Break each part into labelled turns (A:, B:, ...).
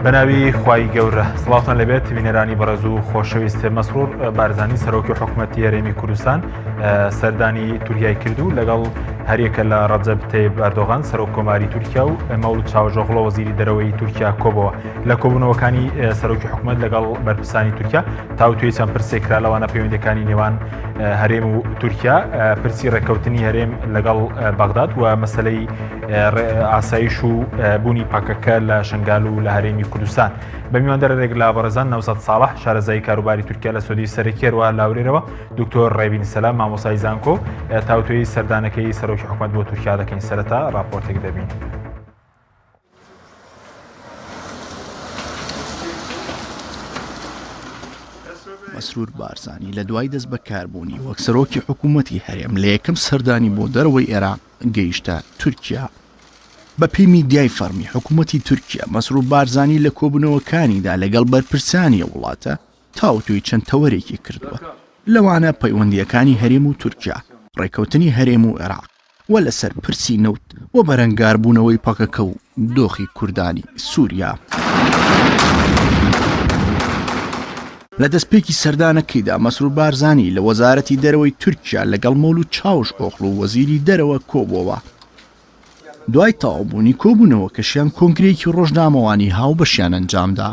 A: بەناوی خوای گەورە سڵاوتان لەبێت بینەرانی بەڕێز و خۆشەویست مەسرور بارزانی سەرۆکی حکوومەتی هەرێمی کوردستان سەردانی تورکیای کرد و لەگەڵ هەریەکە لە ڕەجەب تەیب ئەردۆغان سەرۆک کۆماری تورکیا و مەولود چاوشئۆغڵۆ وەزیری دەرەوەی تورکیا کۆبەوە لە کۆبوونەوەکانی سەرۆکی حکوومەت لەگەڵ بەرپرسانی تورکیا تاوتوێی چەند پرسێک کرا لەوانە پەیوەندەکانی نێوان هەرێم و تورکیا پرسی ڕێککەوتنی هەرێم لەگەڵ بەغداد و مەسلەی ئاسایش و بوونی پەکەکە لە شنگال و لە هەرێمی کوردستان بە میواندەرێک لە بەڕێزان نەوزاد ساڵح شارەزای کاروباری تورکیا لە سۆدی سەرەکیەوە لاورێرەوە دکتۆر ڕێبین سەلام مامۆسای زانکۆ تاوتوێی سەردانەکەی سەرۆکی حکومەت بۆ تورکیا دەکەین سەرەتا راپۆرتێک دەبین.
B: مەسرور بارزانی لە دوای دەستبەکاربوونی وەک سەرۆکی حکوومەتی هەرێم لە یەکەم سەردانی بۆ دەرەوەی عێراق گەیشتە تورکیا. بەپێی میدیای فەڕمی حکوومەتی تورکیا، مەسرور بارزانی لە کۆبوونەوەکانیدا لەگەڵ بەرپرسانی ئەو وڵاتە تاوتوێی چەند تەوەرێکی کردووە، لەوانە پەیوەندییەکانی هەرێم و تورکیا، ڕێککەوتنی هەرێم و عێراق و لەسەر پرسی نەوت و بەرەنگاربوونەوەی پەکەکە و دۆخی کوردانی سووریا. لە دەستپێکی سەردانەکەیدا مەسرور بارزانی لە وەزارەتی دەرەوەی تورکیا لەگەڵ مەولود چاوش ئۆغڵو وەزیری دەرەوە کۆبووەوە. دوای تەواوبوونی کۆبوونەوەکەشیان کۆنگرەیەکی ڕۆژنامەوانی هاوبەشیان ئەنجامدا.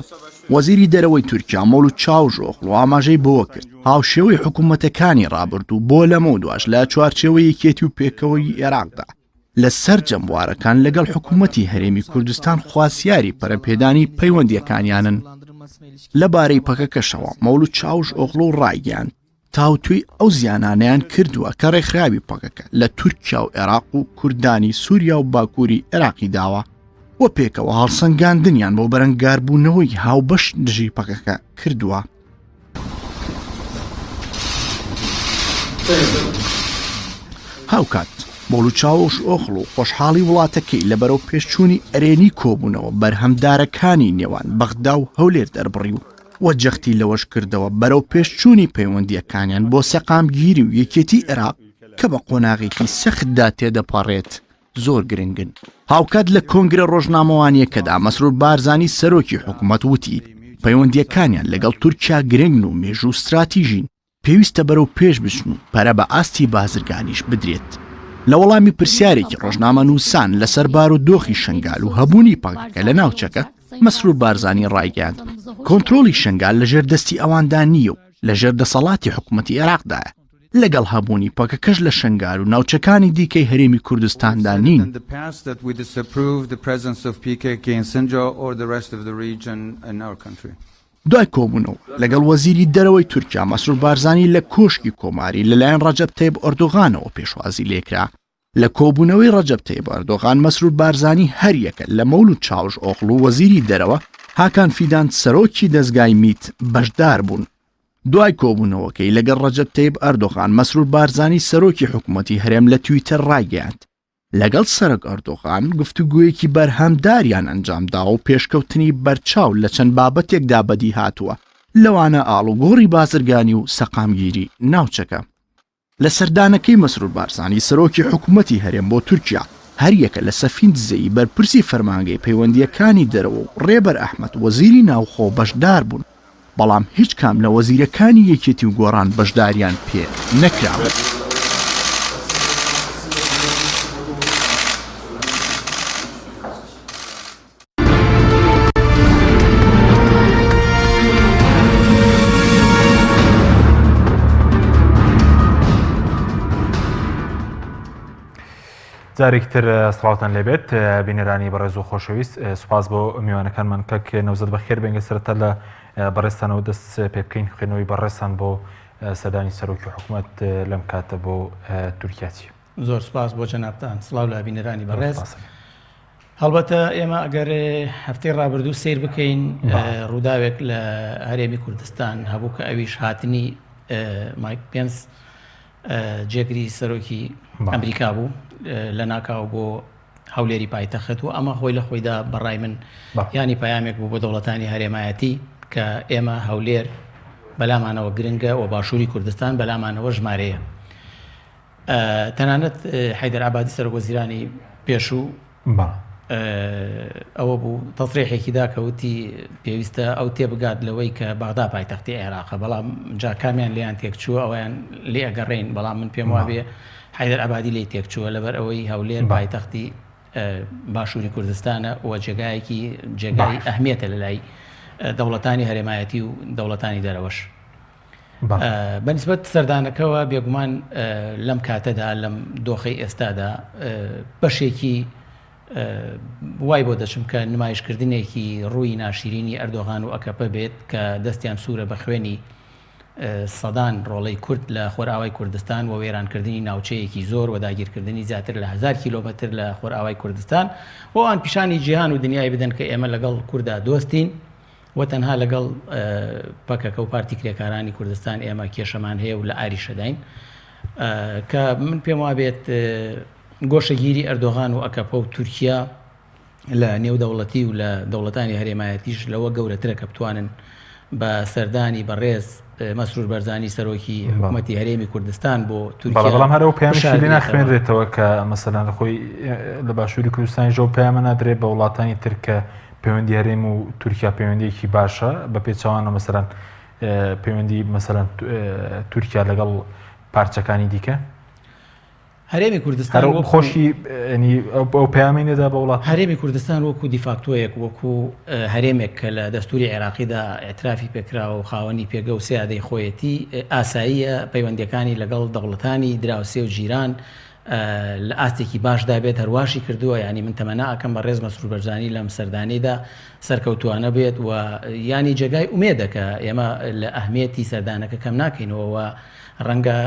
B: وەزیری دەرەوەی تورکیا مەولود چاوشئۆغڵو ئاماژەی بەوە کرد، هاوشێوەی حکوومەتەکانی ڕابردوو بۆ لەمەودواش لە چوارچێوەی یەکێتی و پێکەوەیی عێراقدا لە سەرجەم بوارەکان لەگەڵ حکوومەتی هەرێمی کوردستان خوازیاری پەرەپێدانی پەیوەندییەکانیانن. لەبارەی پەکەکەشەوە مەولود چاوشئۆغڵو ڕایگەیاند، تاوتوێی ئەو زیانانەیان کردووە کە ڕێکخراوی پەکەکە لە تورکیا و عێراق و کوردانی سووریا و باکووری عێراقی داوە و پێکەوە هەڵسەنگاندنیان بۆ بەرەنگاربوونەوەی هاوبەش دژی پەکەکە کردووە. هاوکات مەولود چاوش ئۆغڵو خۆشحاڵی وڵاتەکەی لە بەرەو پێشچوونی ئەرێنی کۆبوونەوە بەرهەمدارەکانی نێوان بەغدا و هەولێر دەربڕی و و جەختی لەوەش کردەوە بەرەوپێشچوونی پەیوەندییەکانیان بۆ سەقامگیری و یەکێتی عێراق کە بە قۆناغێکی سەختدا تێدەپەڕێت زۆر گرنگن. هاوکات لە کۆنگرە ڕۆژنامەوانییەکەدا مەسرور بارزانی سەرۆکی حکومەت وتی، پەیوەندییەکانیان لەگەڵ تورکیا گرنگن و مێژوو ستراتیژین، پێویستە بەرەو پێش بچن و پەرە بە ئاستی بازرگانیش بدرێت. لە وەڵامی پرسیارێکی ڕۆژنامەنووسان لەسەر بارودۆخی شنگال و هەبوونی پەکەکە لە ناوچەکە، مەسرور بارزانی ڕایگەیاند، کۆنترۆڵی شنگال لەژێر دەستی ئەواندا نییە و لەژێر دەسەڵاتی حکومەتی عێراقدایە، لەگەڵ هەبوونی پەکەکەش لە شنگال و ناوچەکانی دیکەی هەرێمی کوردستاندا نین. دوای کۆبوونەوە لەگەڵ وەزیری دەرەوەی تورکیا مەسرور بارزانی لە کۆشکی کۆماری لەلایەن ڕەجەب تەیب ئەردۆغانەوە پێشوازی لێکرا. لە کۆبوونەوەی ڕەجەب تەیب ئەردۆغان مەسرور بارزانی هەریەکە لە مەولود چاوش ئۆغڵو وەزیری دەرەوە، هاکان فیدان سەرۆکی دەزگای میت بەشدار بوون. دوای کۆبوونەوەکەی لەگەڵ ڕەجەب تەیب ئەردۆغان مەسرور بارزانی سەرۆکی حکوومەتی هەرێم لە تویتەر ڕایگەیاند، لەگەڵ سەرۆک ئەردۆغان گفتوگۆیەکی بەرهەمداریان ئەنجامداوە و پێشکەوتنی بەرچاو لە چەند بابەتێکدا بەدیهاتووە، لەوانە ئاڵوگۆڕی بازرگانی و سەقامگیری ناوچەکە. لە سەردانەکەی مەسرور بارزانی سەرۆکی حکومەتی هەرێم بۆ تورکیا، هەریەکە لە سەفین دزەیی بەرپرسی فەرمانگەی پەیوەندییەکانی دەرەوە و ڕێبەر ئەحمەد وەزیری ناوخۆ بەشداربوون. بەڵام هیچ کام لە وەزیرەکانی یەکێتی و گۆڕان بەشداریان پێ نەکرابوو.
A: جارێکی تر سڵاوتان لێبێت بینەرانی بەڕێز و خۆشەویست سوپاس بۆ میوانەکانمان کاک نەوزەد بەخێر بێنگە سەرەتا لە بەڕێزتانەوە دەست پێ بکەین خوێندنەوەی بەڕێزتان بۆ سەردانی سەرۆکی حکوومەت لەم کاتە بۆ تورکیا چی؟
C: زۆر سپاس بۆ جەنابتان سڵاو لە بینەرانی بەڕێز هەڵبەتە ئێمە ئەگەر هەفتەی ڕابردوو سیر بکەین ڕووداوێک لە هەرێمی کوردستان هەبوو کە ئەویش هاتنی مایک پێنس جێگری سەرۆکی ئەمریکا بوو لە ناکاو بۆ هەولێری پایتەخت و ئەمە خۆی لە خۆیدا بەڕای من ینی پەیامێک بوو بۆ دەوڵەتانی هەرێمایەتی کە ئێمە هەولێر بەلامانەوە گرنگە و باشووری کوردستان بەلامانەوە ژمارەیە تەنانەت حیدەر عبادی سەرۆک وەزیرانی پێشوو. ئەوە بوو تەسریحێکی دا کە وتی پێویستە ئەو تێبگات لەوەی کە بەغدا پایتەختی عێراقە بەڵام جا کامیان لێیان تێکچووە ئەویان لێ ئەگەڕێین بەڵام من پێم وابێ حەیدەر عەبادی لێی تێکچووە لەبەر ئەوەی هەولێر پایتەختی باشووری کوردستانە و جێگایەکی جێگای ئەهمیەتە لە لای دەوڵەتانی هەرێمایەتی و دەوڵەتانی دەرەوەش. بەنسبەت سەردانەکەوە بێگومان لەم کاتەدا لەم دۆخەی ئێستادا بەشێکی وای بۆ دەچم کە نمایشکردنێکی ڕووی ناشیرینی ئەردۆغان و ئەکەپە بێت کە دەستیان سوورە بە خوێنی سەدان ڕۆڵەی کورد لە خۆرئاوای کوردستان و وێرانکردنی ناوچەیەکی زۆر و داگیرکردنی زیاتر لە هەزار کیلۆمەتر لە خۆرئاوای کوردستان و ئەوان پیشانی جیهان و دنیای بدەن کە ئێمە لەگەڵ کوردا دۆستین و تەنها لەگەڵ پەکەکە و پارتی کرێکارانی کوردستان ئێمە کێشەمان هەیە و لە ئاریشەداین کە من پێم وابێت گۆشەگیری ئەردۆغان و ئەکەپە و تورکیا لە نێودەوڵەتی و لە دەوڵەتانی هەرێمایەتیش لەوە گەورەترە کە بتوانن بە سەردانی بەڕێز مەسرور بەرزانی سەرۆکی حکوومەتی هەرێمی کوردستان بۆ
A: تورکیا بەڵام هەر ئەو پەیامیشی لێ ناخوێنرێتەوە کە مەسەلەن خۆی لە باشووری کوردستانیش ئەو پەیامە نادرێت بە وڵاتانی تر کە پەیوەندی هەرێم و تورکیا پەیوەندیەکی باشە بە پێچەوانە مەسەلەن پەیوەندی مەسەلەن تورکیا لەگەڵ پارچەکانی دیکە
C: هەرێمی کوردستان
A: وەکو خۆشی ئەو پەیامی نەدا بە وڵات
C: هەرێمی کوردستان وەکو دیفاکتۆیەک وەکو هەرێمێک کە لە دەستوری عێراقیدا ئیعترافی پێکراوە و خاوەنی پێگە و سیادەی خۆیەتی ئاساییە پەیوەندیەکانی لەگەڵ دەوڵەتانی دراوسێ و جیران لە ئاستێکی باشدا بێت هەرواشی کردووە ینی من تەمەنا ئەکەم بە ڕێز مەسرور بەرزانی لەم سەردانەیدا سەرکەوتوانە بێت و ینی جێگای ئومێدە کە ئێمە لە ئەهمیەتی سەردانەکە کەم ناکەینەوە ڕەنگە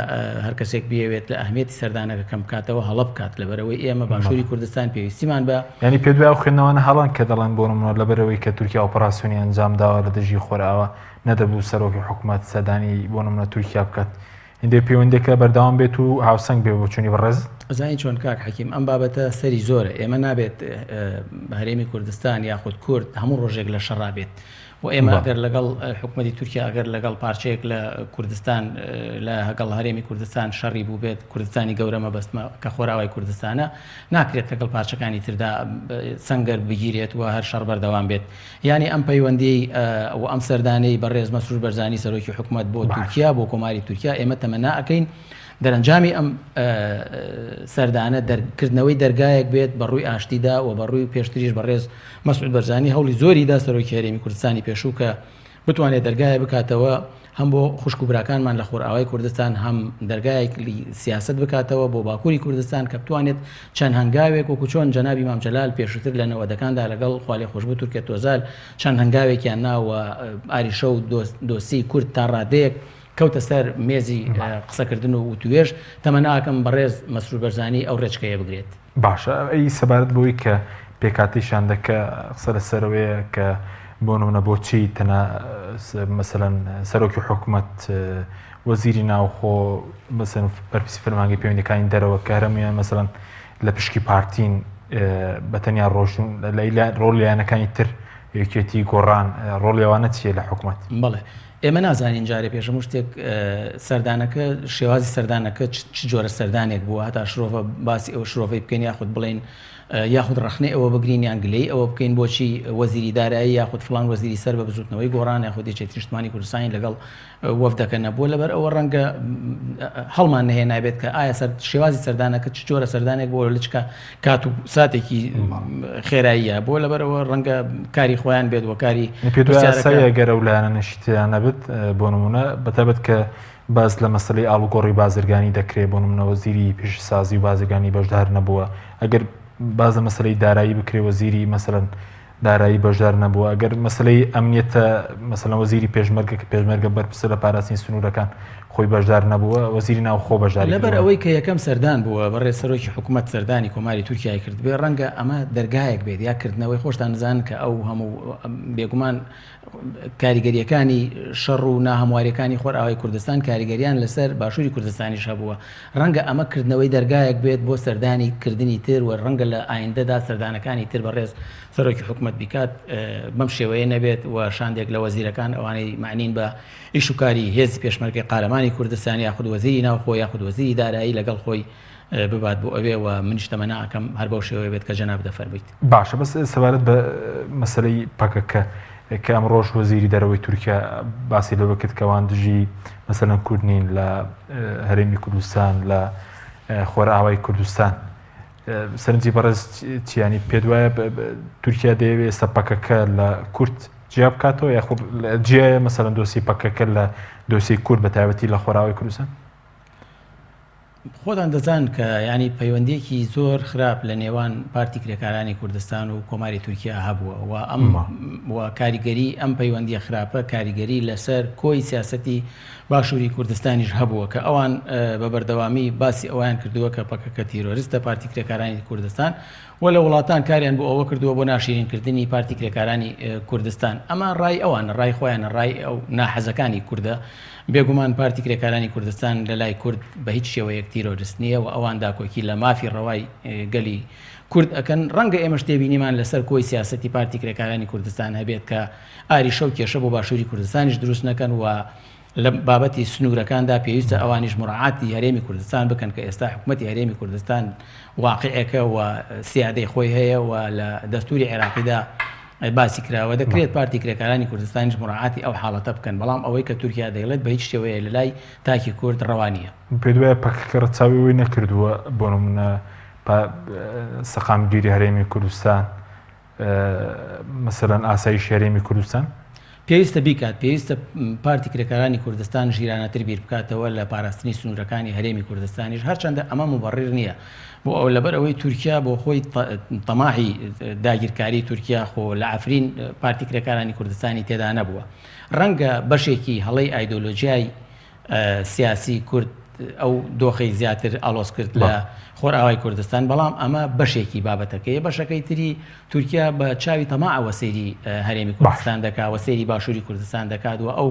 C: هەر کەسێک بیەوێت لە ئەهمیەتی سەردانەکە کەم بکاتەوە هەڵە بکات لەبەرئەوەی ئێمە باشووری کوردستان پێویستیمان بە
A: یانی پێت وایە ئەو خوێندنەوانە هەڵەن کە دەڵێن بۆ نمونە لەبەرئەوەی کە تورکیا ئۆپەراسیۆنی ئەنجام داوە لە دژی خۆرئاوا نەدەبوو سەرۆکی حکومەت سەردانی بۆ نمونە تورکیا بکات هیندەی پەیوەندیەکە بەردەوام بێت و هاوسەنگ بێ بۆچوونی بەڕێزت؟
C: ئەزانی چۆن کاک حەکیم ئەم بابەتە سەری زۆرە ئێمە نابێت هەرێمی کوردستان یاخود کورد هەموو ڕۆژێک لە شەڕا بێت و ئێمە ئەگەر لەگەڵ حکومەتی تورکیا ئەگەر لەگەڵ پارچەیەک لە کوردستان لە هەگەڵ هەرێمی کوردستان شەڕی بووبێت کوردستانی گەورە مەبەستمە کە خۆراوای کوردستانە ناکرێت لەگەڵ پارچەکانی تردا سەنگەر بگیرێت و هەر شەڕ بەردەوام بێت یانی ئەم پەیوەندی و ئەم سەردانەی بەڕێز مەسرور بەرزانی سەرۆکی حکومەت بۆ تورکیا بۆ کۆماری تورکیا ئێمە تەمەنا ئەکەین دەرەنجامی ئەم سەردانە کردنەوەی دەرگایەک بێت بە ڕووی ئاشتیدا و بە ڕووی پێشتریش بەڕێز مەسعود بەرزانی هەوڵی زۆری دا سەرۆکی هەرێمی کوردستانی پێشوو کە بتوانێت دەرگایە بکاتەوە هەم بۆ خوشک و براکانمان لە خۆرئاوای کوردستان هەم دەرگایەک سیاست بکاتەوە بۆ باکووری کوردستان کە بتوانێت چەند هەنگاوێک وەکو چۆن جەنابی مام جەلال پێشووتر لە نەوەدەکاندا لەگەڵ خوالێخۆشبوو تورکە تۆزال چەند هەنگاوێکیان نا و ئاریشە و دۆسیی کورد تا ڕادەیەک کەوتە سەر مێزی قسەکردن و وتوێژ، تەمەنا ئەکەم بەڕێز مەسرور بەرزانی ئەو ڕێچکەیە بگرێت.
A: باشە ئەی سەبارەت بەوەی کە پێکهاتەی شاندەکە قسە لەسەرەوەیە کە بۆ نمونە بۆچی تەنها مەسەلەن سەرۆکی حکومەت وەزیری ناوخۆ مەسەلەن بەرپرسی فەرمانگەی پەیوەندیەکانی دەرەوە کە هەرەمیان مەسەلەن لە پشکی پارتین بە تەنیا ڕۆشتون لە ڕۆڵی لایەنەکانی تر یەکێتی گۆڕان ڕۆڵی ئەوانە چییە لە حکومەت؟
C: بەڵێ ئێمە نازانین جارێ پێش هەموو شتێک سەردانەکە شێوازی سەردانەکە چ جۆرە سەردانێک بووە هەتا شرۆڤە باسی ئەو شرۆڤەی بکەین یاخود بڵێین یاخود ڕەخنەی ئەوە بگرین یان گلەی ئەوە بکەین بۆچی وەزیری دارایی یاخود فڵان وەزیری سەر بە بزوتنەوەی گۆڕان یاخود یەکێتی نیشتمانی کوردستانی لەگەڵ وەفدەکە نەبووە لەبەر ئەوە ڕەنگە هەڵمان نەهێنابێت کە ئایا سەر شێوازی سەردانەکە چ جۆرە سەردانێک بۆ لە چ کات و ساتێکی خێراییە بۆ لەبەرەوە ڕەنگە کاری خۆیان بێت وە کاری
A: گەرە و لایەنە نەشیتیان نەبێت بۆ نمونە بەتابەت کە باس لە مەسلەی ئاڵوگۆڕی بازرگانی دەکرێت بۆ نمونە وەزیری پیشەسازی و بازرگانی بەشدار نەبووە ئەگەر باز لە مەسلەی دارایی بکرێ وەزیری مەسەلەن دارایی بەشدار نەبووە، ئەگەر مەسەلەی ئەمنیەتە مەسەلەن وەزیری پێشمەرگە کە پێشمەرگە بەرپرسە لە پاراستنی سنوورەکان خۆی بەشدار نەبووە، وەزیری ناوخۆ بەشداری
C: لەبەر کردووە. ئەوەی کە یەکەم سەردان بووە بەڕێز سەرۆکی حکومەت سەردانی کۆماری تورکیای کردبێ ڕەنگە ئەمە دەرگایەک بێت یا کردنەوەی خۆشتان دەزانن کە ئەو هەموو بێگومان کاریگەریەکانی شەڕ و ناهەمواریەکانی خۆرئاوای کوردستان کاریگەریان لەسەر باشووری کوردستانیش هەبووە ڕەنگە ئەمە کردنەوەی دەرگایەک بێت بۆ سەردانی کردنی تر و ڕەنگە لە ئایندەدا سەردانەکانی تر بەڕێز سەرۆکی حکومەت. حکومەت بیکات بەم شێوەیە نەبێت و شاندێک لە وەزیرەکان ئەوانەی معنین بە ئیش و کاری هێزی پێشمەرگەی قارەمانی کوردستان یاخود وەزیری ناوخۆ یاخود وەزیری دارایی لەگەڵ خۆی ببات بۆ ئەوێ و منیش تەمەنا ئەکەم هەر بەو شێوەیە بێت کە جەنابت دەفەرموویت.
A: باشە بەس سەبارەت بە مەسەلەی پەکەکە کە ئەمڕۆش وەزیری دەرەوەی تورکیا باسی لەوە کرد کە ئەوان دژی مەسەلەن کورد نین لە هەرێمی کوردستان لە خۆرئاوای کوردستان سەرنجی بەڕێز چیانی پێت وایە تورکیا دەیەوێت ئێستا پەکەکە لە کورد جیا بکاتەوە یاخود جیایە مەسەلەن دۆسی پەکەکە لە دۆسی کورد بە تایبەتی لە خۆراوای کوردستان؟
C: خۆتان دەزان کە یانی پەیوەندیەکی زۆر خراپ لە نێوان پارتی کرێکارانی کوردستان و کۆماری تورکیا هەبووە و ئەم و کاریگەری ئەم پەیوەندیە خراپە کاریگەری لەسەر کۆی سیاسەتی باشووری کوردستانیش هەبووە کە ئەوان بە بەردەوامی باسی ئەویان کردووە کە پەکەکە تیرۆریستە پارتی کرێکارانی کوردستان و لە وڵاتان کاریان بۆ ئەوە کردووە بۆ ناشیرینکردنی پارتی کرێکارانی کوردستان. ئەمە ڕای ئەوانە، ڕای خۆیانە، ڕای ئەو ناحەزەکانی کوردە. بێگومان پارتی کرێکارانی کوردستان لە لای کورد بە هیچ شێوەیەک تیرۆرست نییە و ئەوان داکۆکی لە مافی ڕەوای گەلی کورد ئەکەن. ڕەنگە ئێمەش تێبینیمان لەسەر کۆی سیاسەتی پارتی کرێکارانی کوردستان هەبێت کە ئاریشە و کێشە بۆ باشووری کوردستانیش دروست نەکەن و لە بابەتی سنوورەکاندا پێویستە ئەوانیش مراعاتی هەرێمی کوردستان بکەن کە ئێستا حکومەتی هەرێمی کوردستان واقعێکە و سیادەی خۆی هەیە و لە دەستوری عێراقیدا باسی کراوە دەکرێت پارتی کرێکارانی کوردستانیش مراعاتی ئەو حاڵەتە بکەن بەڵام ئەوەی کە تورکیا دەیڵێت بە هیچ شێوەیە لە لای تاکی کورد ڕەوا نییە.
A: پێت وایە پەکەکە ڕەچاوی ئەوەی نەکردووە بۆ نمونە سەقامگیری هەرێمی کوردستان مەسەلەن ئاسایشی هەرێمی کوردستان؟
C: پێویستە بیکات، پێویستە پارتی کرێکارانی کوردستان ژیرانەتر بیر بکاتەوە لە پاراستنی سنوورەکانی هەرێمی کوردستانیش، هەرچەندە ئەمە موبەڕیر نییە بۆ ئەو لەبەر ئەوەی تورکیا بۆ خۆی تەماحی داگیرکاری تورکیا خۆ لە عەفرین پارتی کرێکارانی کوردستانی تێدا نەبووە ڕەنگە بەشێکی هەڵەی ئایدۆلۆژیای سیاسی کورد ئەو دۆخەی زیاتر ئاڵۆز کرد لە خۆرئاوای کوردستان، بەڵام ئەمە بەشێکی بابەتەکەیە، بەشەکەی تری تورکیا بە چاوی تەماعەوە سەیری هەرێمی کوردستان دەکات و سەیری باشووری کوردستان دەکات و ئەو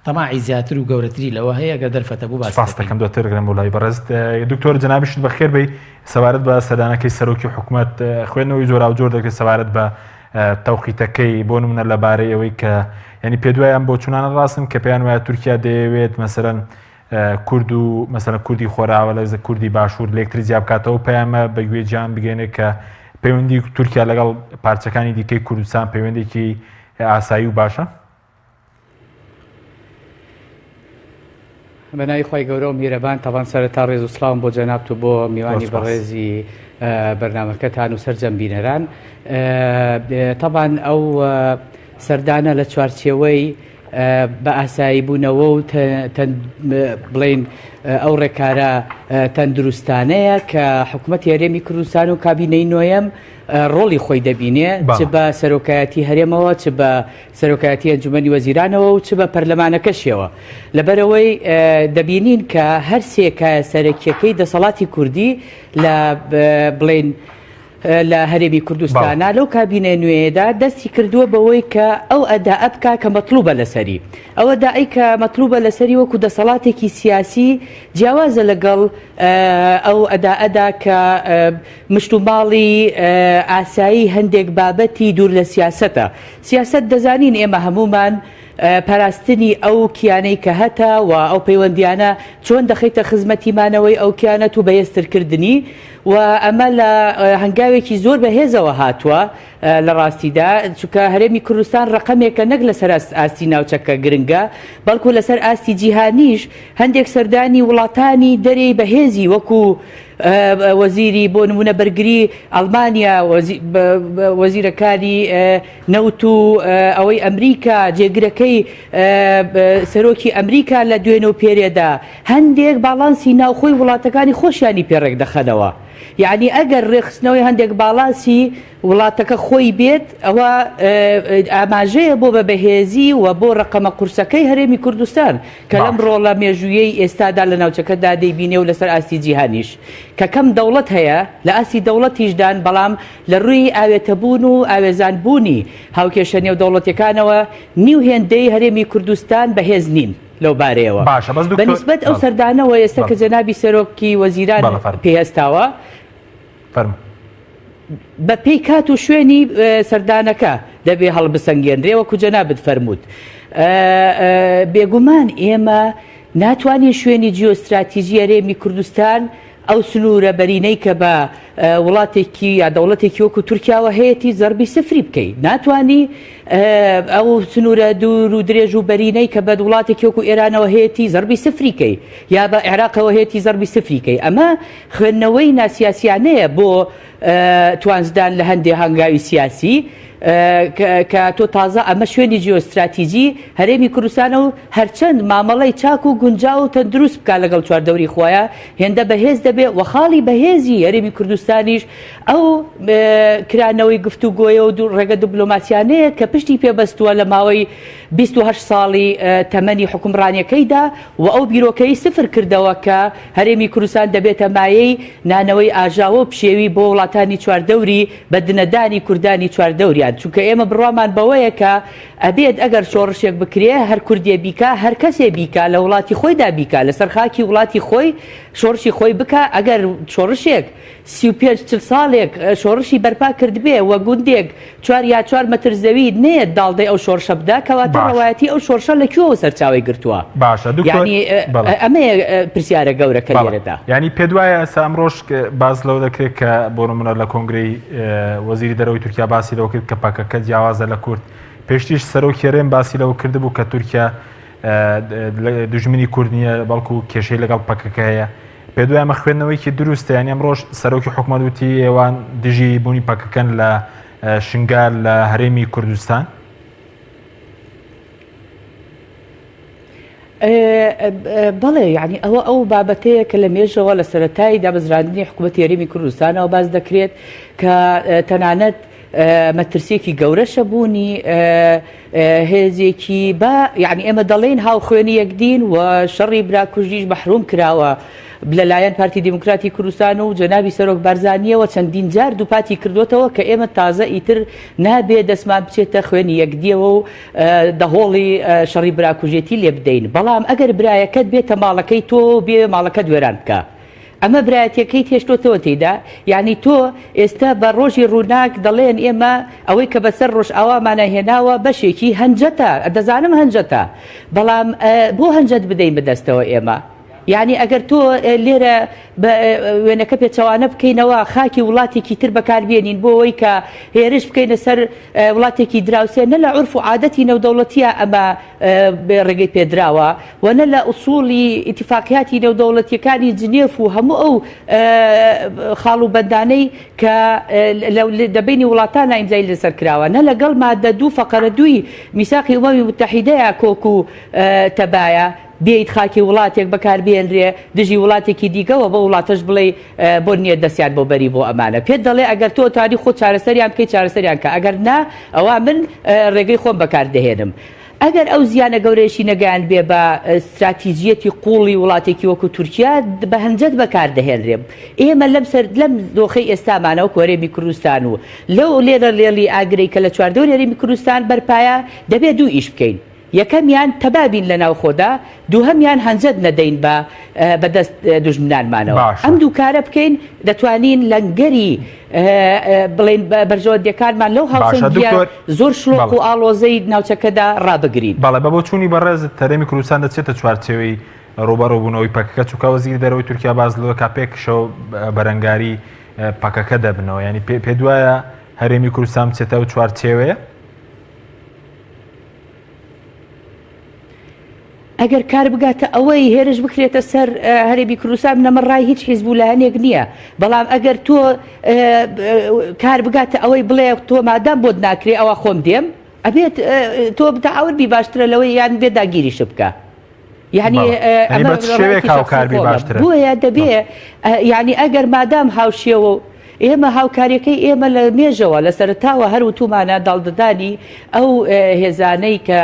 C: تەماعی زیاتر و گەورەتری لەوە هەیە گەر دەرفەتە بوو باسی
A: سپاست دەکەم دواتر دەگەرم بۆ لای بەڕێزت دکتۆر جەنابیشت بەخێر بێی سەبارەت بە سەردانەکەی سەرۆکی حکومەت خوێندنەوەی جۆراوجۆر دەکرێت سەبارەت بە تەوقیتەکەی بۆ نمونە لەبارەی ئەوەی کە ینی پێدوای ئەم بۆچوونانە ڕاستن کە پێیان وایە تورکیا دەیەوێت مەسەرەن کورد و مەسەلەن کوردی خۆراوە لە کوردی باشوور لێکتری جیا بکاتەوە پەیامە بە گوێ جیان بگەێنێت کە پەیوەندی تورکیا لەگەڵ پارچەکانی دیکەی کوردستان پەیوەندێکی ئاسایی و باشە.
D: بە ناوی خوای گەورە و میهرەبان تەبان سەرەتا ڕێز و سڵاوم بۆ جەنابت و بۆ میوانی بەڕێزی بەرنامەکەتان و سەرجەم بینەران تەبان ئەو سەردانە لە چوارچێوەی بە ئاسایی بوونەوە و بڵین ئەو ڕێکارە تەندروستانەیە کە حکوومەت هەرێمی کوردستان و کابینەی نۆیەم ڕۆڵی خۆی دەبینێ چ بە سەرۆکایەتی هەرێمەوە چ بە سەرۆکایەتی ئەنجومەنی وەزیرانەوە و چ بە پەرلەمانەکەشیەوە. لەبەرئەوەی دەبینین کە هەر سێ کایە سەرەکیەکەی دەسەڵاتی کوردی لە بڵێین لە هەرێمی کوردستانا لەو کابینە نوێیەدا دەستی کردووە بەوەی کە ئەو ئەدائە بکا کە مەتڵوبە لەسەری. ئەو ئەدائەی کە مەتڵوبە لەسەری وەکو دەسەڵاتێکی سیاسی جیاوازە لەگەڵ ئەو ئەدائەدا کە مشتوماڵی ئاسایی هەندێک بابەتی دوور لە سیاسەتە. سیاسەت دەزانین ئێمە هەموومان پاراستنی ئەو کیانەی کە هەتە و ئەو پەیوەندیانە چۆن دەخەیتە خزمەتی مانەوەی ئەو کیانەت و بەهێزترکردنی و ئەمە لە هەنگاوێکی زۆر بەهێزەوە هاتووە لە ڕاستیدا چونکە هەرێمی کوردستان ڕەقەمێکە نەک لەسەر ئاستی ناوچەکە گرنگە بەڵکو لەسەر ئاستی جیهانیش هەندێک سەردانی وڵاتانی دەرێی بەهێزی وەکو وەزیری بۆ نمونە بەرگری ئەڵمانیا وەزیرەکانی نەوت و ئەوەی ئەمریکا جێگرەکەی سەرۆکی ئەمریکا لە دوێنێ و پێرێدا هەندێک باڵانسی ناوخۆی وڵاتەکانی خۆشیانی پێ ڕێک دەخەنەوە یعنی ئەگەر ڕێکخستنەوەی هەندێک باڵانسی وڵاتەکە خۆی بێت ئەوە ئاماژەیە بۆ بە بەهێزی و بۆ ڕەقەمە قورسەکەی هەرێمی کوردستان کە لەم ڕۆڵە مێژوویەی ئێستادا لە ناوچەکەدا دەیبینێ و لەسەر ئاستی جیهانیش کە کەم دەوڵەت هەیە لە ئاستی دەوڵەتیشدان بەڵام لە ڕووی ئاوێتەبوون و ئاوێزانبوونی هاوکێشە نێودەوڵەتیەکانەوە نیو هێندەی هەرێمی کوردستان بەهێز نین لەو بارەیەوە.
A: باشە بەس
D: بە
A: دکتۆر
D: نیسبەت ئەو
A: بەڵێ
D: سەردانەوە ئێستا
A: بەڵێ
D: کە جەنابی سەرۆکی وەزیران
A: بەڵێ فەرموو
D: پێی هەستاوە،
A: فەرموو.
D: بە پێی کات و شوێنی سەردانەکە دەبێ هەڵبسەنگێنرێ وەکو جەنابت فەرمووت. بێگومان ئێمە ناتوانین شوێنی جیۆستراتیجی هەرێمی کوردستان ئەو سنوورە بەرینەی کە بە وڵاتێکی یا دەوڵەتێکی وەکو تورکیاوە هەیەتی زەربی سفری بکەی ناتوانی ئەو سنوورە دوور و درێژ و بەرینەی کە بە وڵاتێکی وەکو ئێرانەوە هەیەتی زەربی سفری کەی یا بە عێراقەوە هەیەتی زەربی سفری کەی ئەمە خوێندنەوەی ناسیاسیانەیە بۆ توانجدان لە هەندێ هەنگاوی سیاسی کە تۆ تازە ئەمە شوێنی جیۆستراتیجی هەرێمی کوردستانە و هەرچەند مامەڵەی چاک و گونجاو و تەندروست بکا لەگەڵ چواردەوری خۆیا هێندە بەهێز دەبێ و خاڵی بەهێزی هەرێمی کوردستانیش ئەو کرانەوەی گفتوگۆیە و ڕێگە دبلۆماسیانەیە کە پشتی پێبەستووە لە ماوەی 28 ساڵی تەمەنی حکومڕانیەکەیدا و ئەو بیرۆکەی سفر کردەوە کە هەرێمی کوردستان دەبێتە مایەی نانەوەی ئاژاوە و پشێوی بۆ وڵاتانی چواردەوری بە دنەدانی کوردانی چواردەوریان چونکە ئێمە بڕوامان بەوەیە کە ئەبێت ئەگەر شۆڕشێک بکرێ هەر کوردێ بیکا هەر کەسێ بیکا لە وڵاتی خۆیدا بیکا لەسەر خاکی وڵاتی خۆی شۆڕشی خۆی بکا ئەگەر شۆڕشێک 35 چل ساڵێک شۆڕشی بەرپا کردبێ و گوندێک چوار یا چوار مەتر زەوی نەیەت داڵدەی ئەو شۆڕشە بدا کەواتە
A: باشە.
D: ڕەوایەتی ئەو شۆڕشە لە کوێوە سەرچاوەی گرتووە؟
A: باشە دکتۆر
D: یانی
A: بەڵێ.
D: ئەمەیە پرسیارە گەورەکە
A: بەڵێ.
D: لێرەدا.
A: یانی پێت وایە ئێستا ئەمڕۆش باس لەوە دەکرێت کە بۆ نمونە لە کۆنگرەی وەزیری دەرەوەی تورکیا باسی لەوە کرد کە پەکەکە جیاوازە لە کورد پێشتریش سەرۆکی هەرێم باسی لەوە کردبوو کە تورکیا دوژمنی کورد نییە بەڵکو کێشەی لەگەڵ پەکەکە هەیە پێت وایە ئەمە خوێندنەوەیەکی دروستە یانی ئەمڕۆش سەرۆکی حکومەت وتی ئێوان دژی بوونی پەکەکەن لە شنگال لە هەرێمی کوردستان؟
D: بەڵێ یعنی ئەوە ئەو بابەتەیە کە لە مێژەوە لە سەرەتای دامەزراندنی حکوومەتی هەرێمی کوردستانەوە باس دەکرێت کە تەنانەت مەترسیەکی گەورەشە بوونی هێزێکی با یعنی ئێمە دەڵێین هاوخوێنی یەکدین و شەڕی براکوژیش مەحروم کراوە لەلایەن پارتی دیموکراتی کوردستان و جەنابی سەرۆک بارزانیەوە چەندین جار دووپاتی کردوتەوە کە ئێمە تازە ئیتر نابێ دەستمان بچێتە خوێنی یەکدیەوە و دەهۆڵی شەڕی براکوژێتی لێ بدەین بەڵام ئەگەر برایەکەت بێتە ماڵەکەی تۆ بێ ماڵەکەت وێران بکە ئەمە برایەتیەکەیت هێشتۆتەوە تێیدا یانی تۆ ئێستا بە ڕۆژی ڕووناک دەڵێن ئێمە ئەوەی کە بەسەر ڕۆژئاوامانە هێناوە بەشێکی هەنجەتە دەزانم هەنجەتە بەڵام بۆ هەنجەت بدەین بەدەستەوە ئێمە یعنی ئەگەر تۆ لێرە وێنەکە پێچەوانە بکەینەوە خاکی وڵاتێکی تر بەکاربیێنین بۆ ئەوەی کە هێرش بکەینە سەر وڵاتێکی دراوسێ نە لە عورف و عادەتی نێودەوڵەتیە ئەمە ڕێگەی پێدراوە و نە لە ئوسوڵی ئیتیفاقیاتی نێودەوڵەتیەکانی جنێف و هەموو ئەو خاڵ و بەندانەی کە لە بەینی وڵاتانە ئیمزای لەسەر کراوە نە لەگەڵ مادە دوو فەقەرە دووی میساقی ئومەمی متحیدەیە کۆک و تەبایە بێیت خاکی وڵاتێک بەکاربێنرێ دژی وڵاتێکی دیکەوە بە وڵاتەش بڵێ بۆت نیە دەستیان بۆ بەری بۆ ئەمانە پێت دەڵێ ئەگەر تۆ توانی خۆت چارەسەریان بکەی چارەسەریان کە ئەگەر نا ئەوا من ڕێگەی خۆم بەکار دەهێنم ئەگەر ئەو زیانە گەورەیەشی نەگەیاند بێ بە ستراتیجیەتی قوڵی وڵاتێکی وەکو تورکیا بە هەنجەت بەکار دەهێنرێ ئێمە لەم سەر لەم دۆخەی ئێستامانە وەکو هەرێمی کوردستان و لەو لێرە لێڵی ئاگرەی کە لە چواردەوری هەرێمی کوردستان بەرپایە دەبێ دوو ئیش بکەین یەکەمیان تەبا بین لە ناوخۆدا، دووهەمیان هەنجەت نەدەین بە بە دەست دوژمنانمانەوە.
A: باشە.
D: ئەم دوو کارە بکەین دەتوانین لەنگەری بڵێین بەرژەوەندیەکانمان لەو
A: باشە
D: هاوسەنگیە
A: دکتۆر
D: زۆر شلۆق
A: بەڵێ.
D: و ئاڵۆزەی ناوچەکەدا ڕابگرین.
A: بەڵێ بە بۆچوونی بەڕێزت هەرێمی کوردستان دەچێتە چوارچێوەی ڕووبەڕووبوونەوەی پەکەکە چونکە وەزیری دەرەوەی تورکیا باس لەوە کا پێکشەوە بەرەنگاری پەکەکە دەبنەوە یانی پێ پێت وایە هەرێمی کوردستان بچێتە ئەو چوارچێوەیە؟
D: ئەگەر کار بگاتە ئەوەی هێرش بکرێتە سەر هەرێمی کوردستان من ئەمە ڕای هیچ حیزب و لایەنێک نییە بەڵام ئەگەر تۆ کار بگاتە ئەوەی بڵێ تۆ مادام بۆت ناکرێ ئەوە خۆم دێم ئەبێت تۆ بتەعاون بی باشترە لەوەی یان بێ داگیریش بکە یعنی
A: ئەمە شێوەیەک هاوکاربی باشترە
D: بۆیە دەبێ یعنی ئەگەر مادام هاوشێوە و ئێمە هاوکاریەکەی ئێمە لە مێژەوە لە سەرەتاوە هەر وتومانە داڵدەدانی ئەو هێزانەی کە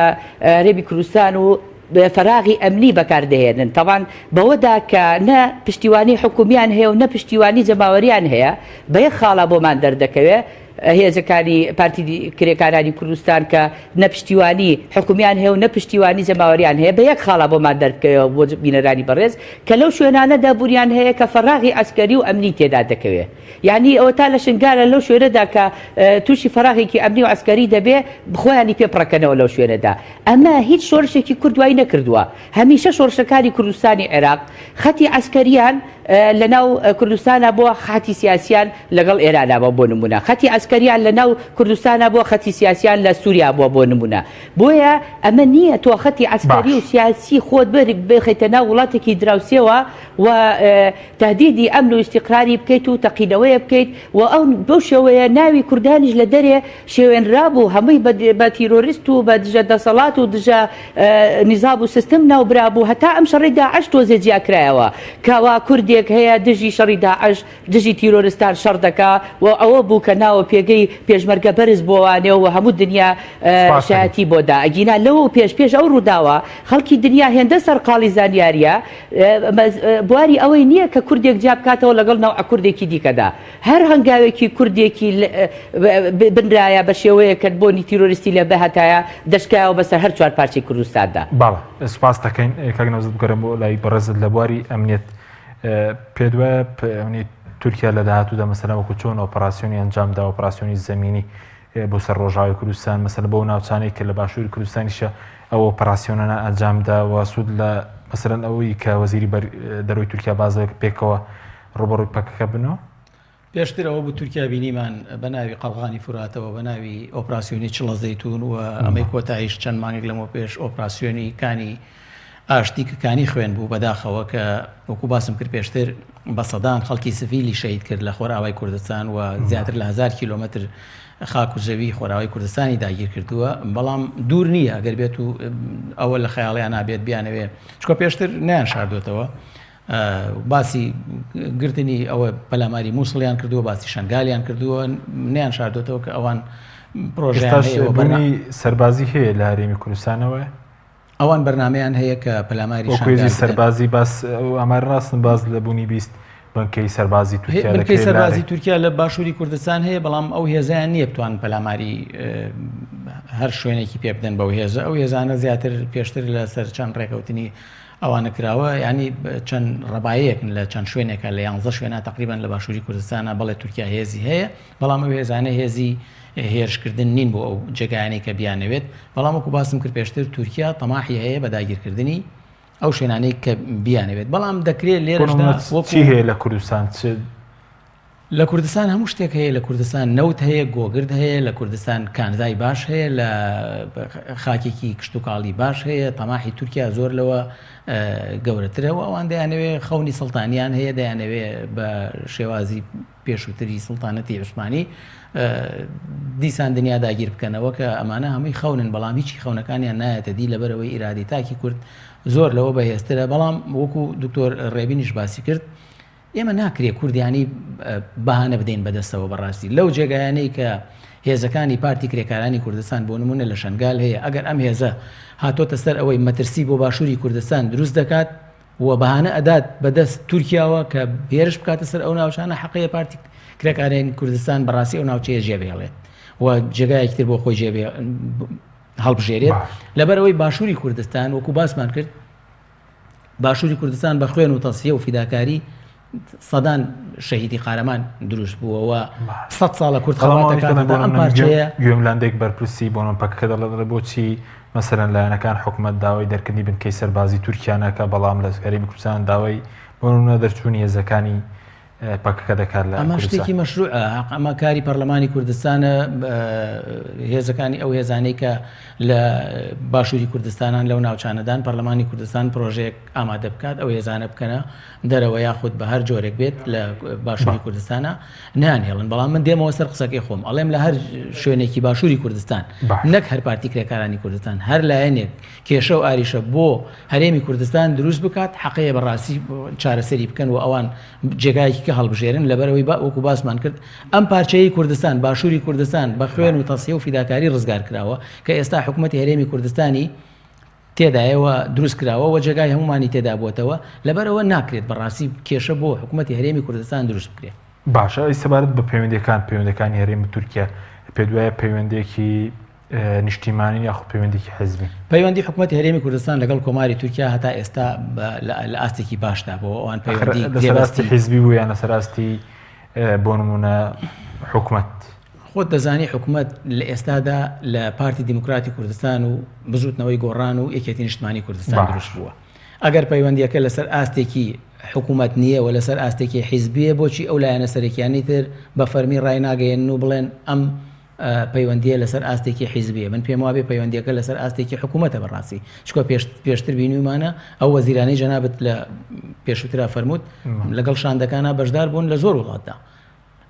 D: هەرێمی کوردستان و فەراغی ئەمنی بەکاردەهێنن تەبان بەوەدا کە نە پشتیوانی حکومیان هەیە و نە پشتیوانی جەماوەریان هەیە بە یەک خاڵا بۆمان دەردەکەوێ.
E: هێزەکانی پارتی کرێکارانی کوردستان کە نە پشتیوانی حکومیان هەیە و نە پشتیوانی جەماوەریان هەیە بە یەک خاڵا بۆمان دەربکەوێەوە بۆ بینەرانی بەڕێز کە لەو شوێنانەدا بوونیان هەیە کە فەراغی عەسکەری و ئەمنی تێدا دەکەوێ یانی ئەوەتا لە شنگالە لەو شوێنەدا کە تووشی فەراغێکی ئەمنی و عەسکەری دەبێ خۆیانی پێ پڕەکەنەوە لەو شوێنەدا ئەمە هیچ شۆرشێکی کورد وای نەکردووە هەمیشە شۆڕشەکانی کوردستانی عێراق خەتی عەسکەریان لە ناو کوردستانا بووە خەتی سیاسیان لەگەڵ ئێرانا بووە بۆ نمونە خەتی عەسکەریان لە ناو کوردستانا بووە خەتی سیاسیان لە سوریا بووە بۆ نمونە بۆیە ئەمە نییە تۆ خەتی عەسکەری و
A: باش.
E: سیاسی خۆت بخەیتە ناو وڵاتێکی دراوسێوە و تەهدیدی ئەمن و ئیستیقراری بکەیت و تەقینەوەیە بکەیت و ئەو بەو شێوەیە ناوی کوردانیش لە دەرێ شێوێنرابوو هەمووی بە تیرۆریست و بە دژە دەسەڵات و دژە نیزام و سیستم ناوبرابوو هەتا ئەم شەڕی داعش تۆزێ جیاکرایەوە کەوا کوردێک هەیە دژی شەڕی داعش دژی تیرۆرستان شەڕ دەکا و ئەوە بوو کە ناوە پێگەی پێشمەرگە بەرز بۆوانێ و هەموو دنیا
A: سپاس دەکەم.
E: شایەتی بۆ دا ئەگینا لەوە پێش پێش ئەو ڕووداوە خەڵکی دنیا هێندە سەرقاڵی زانیاریە بواری ئەوەی نییە کە کوردێک جیا بکاتەوە لەگەڵ نەوعە کوردێکی دیکەدا هەر هەنگاوێکی کوردێکی بنرایە بە شێوەیەک کە بۆنی تیرۆریستی لێ بهاتایە دەشکایەوە بەسەر هەر چوار پارچەی کوردستاندا.
A: بەڵێ سوپاست دەکەین کاک نەوزاد بگەڕێم بۆ لای بەڕێزت لە بواری ئەمنیەت پێت وایە تورکیا لە داهاتوودا مەسەلەن وەکو چۆن ئۆپەراسیۆنی ئەنجامدا ئۆپەراسیۆنی زەمینی بۆ سەر ڕۆژاوای کوردستان مەسەلە بەو ناوچانەی کە لە باشووری کوردستانیشە ئەو ئۆپەراسیۆنانە ئەنجامدا و سوود لە مەسەلەن ئەوەی کە وەزیری دەرەوەی تورکیا باس پێکەوە ڕوبەڕووی پەکەکە بنەوە؟
C: پێشتر ئەوە بوو تورکیا بینیمان بە ناوی قەڵغانی فوراتەوە بە ناوی ئۆپراسیۆنی چڵە زەیتون و ئەمەی کۆتاییش چەند مانگێک لەمەوە پێش ئۆپراسیۆنی کانی ئاشتی کە کانی خوێن بوو بەداخەوە کە وەکو باسم کرد پێشتر بە سەدان خەڵکی سڤیلی شەهید کرد لە خۆرئاوای کوردستان و زیاتر لە هەزار کیلۆمەتر خاک و زەوی خۆراوای کوردستانی داگیر کردووە بەڵام دوور نییە ئەگەر بێت و ئەوە لە خەیاڵیان نابێت بیانەوێ چکە پێشتر نیان شاردوێتەوە باسی گرتنی ئەوە پەلاماری مووسڵیان کردووە باسی شنگالیان کردووە نیان شاردوێتەوە کە ئەوان
A: پرۆژەیان سەربازی هەیە لە هەرێمی کوردستانەوە
C: ئەوان بەرنامەیان هەیە کە پەلاماری
A: وەکو هێزی سەربازی باس ئامار ڕاستن باس لە بوونی 20 بنکەی سەربازی تورکیا
C: بنکەی سەربازی تورکیا لە باشووری کوردستان هەیە بەڵام ئەو هێزیان نییە بتوان پەلاماری هەر شوێنێکی پێ بدەن بەو هێزە ئەو هێزانە زیاتر پێشتر لەسەر چەند ڕێکەوتنی ئەوانە کراوە ینی چەند ڕەبایەکن لە چەند شوێنێکە لە یانزە شوێنە تقریبان لە باشووری کوردستانە بەڵێ تورکیا هێزی هەیە بەڵام ئەو هێزانە هێزی هێرشکردن نین بۆ ئەو جێگایانەی کە بیانەوێت، بەڵام وەکو باسم کرد پێشتر تورکیا تەماحی هەیە بە داگیرکردنی ئەو شوێنانەی کە بیانەوێت، بەڵام دەکرێت لێرەشدا وەکو
A: چی هەیە لە کوردستان؟ چ
C: لە کوردستان هەموو شتێک هەیە، لە کوردستان نەوت هەیە، گۆگرد هەیە، لە کوردستان کانزای باش هەیە، لە خاکێکی کشتوکاڵی باش هەیە، تەماحی تورکیا زۆر لەوە گەورەترە و ئەوان دەیانەوێت خەونی سوڵتانیان هەیە، دەیانەوێت بە شێوازی پێشووتری سوڵتانەتی عوسمانی دیسان دنیا داگیر بکەنەوە کە ئەمانە هەمووی خەونن بەڵام هیچی خەونەکانیان نایەتە دی لەبەرەوەی ئیرادەی تاکی کورد زۆر لەوە بەهێزترە بەڵام وەکو دکتۆر ڕێبینیش باسی کرد ئێمە ناکرێ کوردیانی بەهانە بدەین بەدەستەوە بەڕاستی لەو جێگایانەی کە هێزەکانی پارتی کرێکارانی کوردستان بۆ نمونە لە شنگال هەیە ئەگەر ئەم هێزە هاتۆتە سەر ئەوەی مەترسی بۆ باشووری کوردستان دروست دەکات و بەهانە ئەدات بە دەست تورکیاوە کە هێرش بکاتە سەر ئەو ناوچانە حەقەیە پارتی کرێکارانی کوردستان بەڕاستی ئەو ناوچەیە جێبهێڵێت و جێگایەکی تر بۆ خۆی جێبێ هەڵبژێرێت لەبەرەوەی باشووری کوردستان وەکو باسمان کرد باشووری کوردستان بە خوێن و تەسیە و فیداکاری سەدان شەهیدی قارەمان دروست بووە و سە ساڵە کورد خەڵاتەکان بۆ ئەم پارچەیە
A: گوێم لاندێک بەرپرسی بۆ من پەکەکە دەڵێ بۆچی مەسەلەن لایەنەکان حکومەت داوای دەرکردنی بنکەی سەربازی تورکیا ناکا بەڵام لە هەرێمی کوردستان داوای بۆ نمونە دەرچوونی هێزەکانی پەکەکە دەکات لە
C: ئەمە شتێکی مەشروعە ئەمە کاری پەرلەمانی کوردستانە هێزەکانی ئەو هێزانەی کە لە باشووری کوردستانان لەو ناوچانەدان پەرلەمانی کوردستان پرۆژەیەک ئامادە بکات ئەو هێزانە بکەنە دەرەوە یاخود بە هەر جۆرێک بێت لە باشووری کوردستانە نانهێڵن بەڵام من دێمەوە سەر قسەکەی خۆم ئەڵێم لە هەر شوێنێکی باشووری کوردستان نەک هەر پارتی کرێکارانی کوردستان هەر لایەنێک کێشە و ئاریشە بۆ هەرێمی کوردستان دروست بکات حەقەیە بەڕاستی چارەسەری بکەن و ئەوان جێگایەکی کە هەڵبژێرن لەبەرەوەی با وەکو باسمان کرد ئەم پارچەیە کوردستان باشووری کوردستان بە خوێن و تەسیە و فیداکاری ڕزگار کراوە کە ئێستا حکوومەتی هەرێمی کوردستانی تێدایە و دروست کراوە و جێگای هەموومانی تێدا بووەتەوە، لەبەرئەوە ناکرێت بەڕاستی کێشە بۆ حکومەتی هەرێمی کوردستان دروست بکرێت.
A: باشە ئەی سەبارەت بە پەیوەندیەکان پەیوەندەکانی هەرێم و تورکیا پێت وایە پەیوەندێکی نیشتیمانی یاخود پەیوەندێکی حزبی؟
C: پەیوەندی حکوومەتی هەرێمی کوردستان لەگەڵ کۆماری تورکیا هەتا ئێستا لە ئاستێکی باشدا بۆ ئەوان پەیوەندی
A: لەسەر ئاستی حزبی بوو یان لەسەر ئاستی بۆ نمونە حکومەت؟
C: خۆت دەزانی حکومەت لە ئێستادا لە پارتی دیموکراتی کوردستان و بزوتنەوەی گۆڕان و یەکێتی نیشتمانی کوردستان دروست بووە. ئەگەر پەیوەندییەکە لەسەر ئاستێکی حکومەت نییە و لەسەر ئاستێکی حیزبییە بۆچی ئەو لایەنە سەرەکیانەی تر بە فەرمی ڕایناگەیەنن و بڵێن ئەم پەیوەندییە لەسەر ئاستێکی حیزبییە؟ من پێم وابێ پەیوەندییەکە لەسەر ئاستێکی حکومەتە بەڕاستی چونکە پێشتر بینیومانە ئەو وەزیرانەی جەنابت لە پێشووترا فەرمووت لەگەڵ شاندەکانا بەشدار بوون لە زۆر وڵاتدا.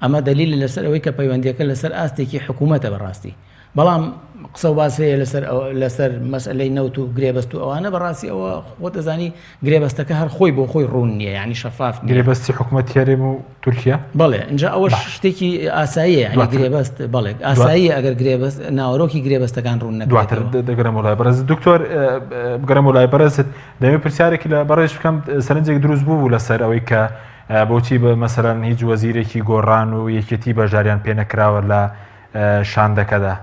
C: ئەمە دەلیلە لەسەر ئەوەی کە پەیوەندیەکە لەسەر ئاستێکی حکوومەتە بەڕاستی بەڵام قسە و باس هەیە لەسەر لەسەر مەسئلەی نەوت و گرێبەست و ئەوانە بەڕاستی ئەوە خۆت دەزانی گرێبەستەکە هەر خۆی بۆ خۆی ڕوون نییە یعنی شەفاف نییە.
A: گرێبەستی حکوومەت هەرێم و تورکیا؟
C: بەڵێ اینجا ئەوە شتێکی ئاساییە یعنی
A: دواتر.
C: گرێبەست بەڵێ ئاساییە ئەگەر گرێبەست ناوەرۆکی گرێبەستەکان ڕوون
A: دواتر
C: نەکرێتەوە.
A: دەگەرەمەوە لای بەڕێزت دکتۆر بگەرەمەوە لای بەڕێزت دەمەوێت پرسیارێکی لە بەڕێز بکەم سەرنجێک دروست بوو بوو لەسەر ئەوەی کە بۆچی بە مەسەلەن هیچ وەزیرێکی گۆڕان و یەکێتی بەشداریان پێ نەکراوە لە شاندەکەدا؟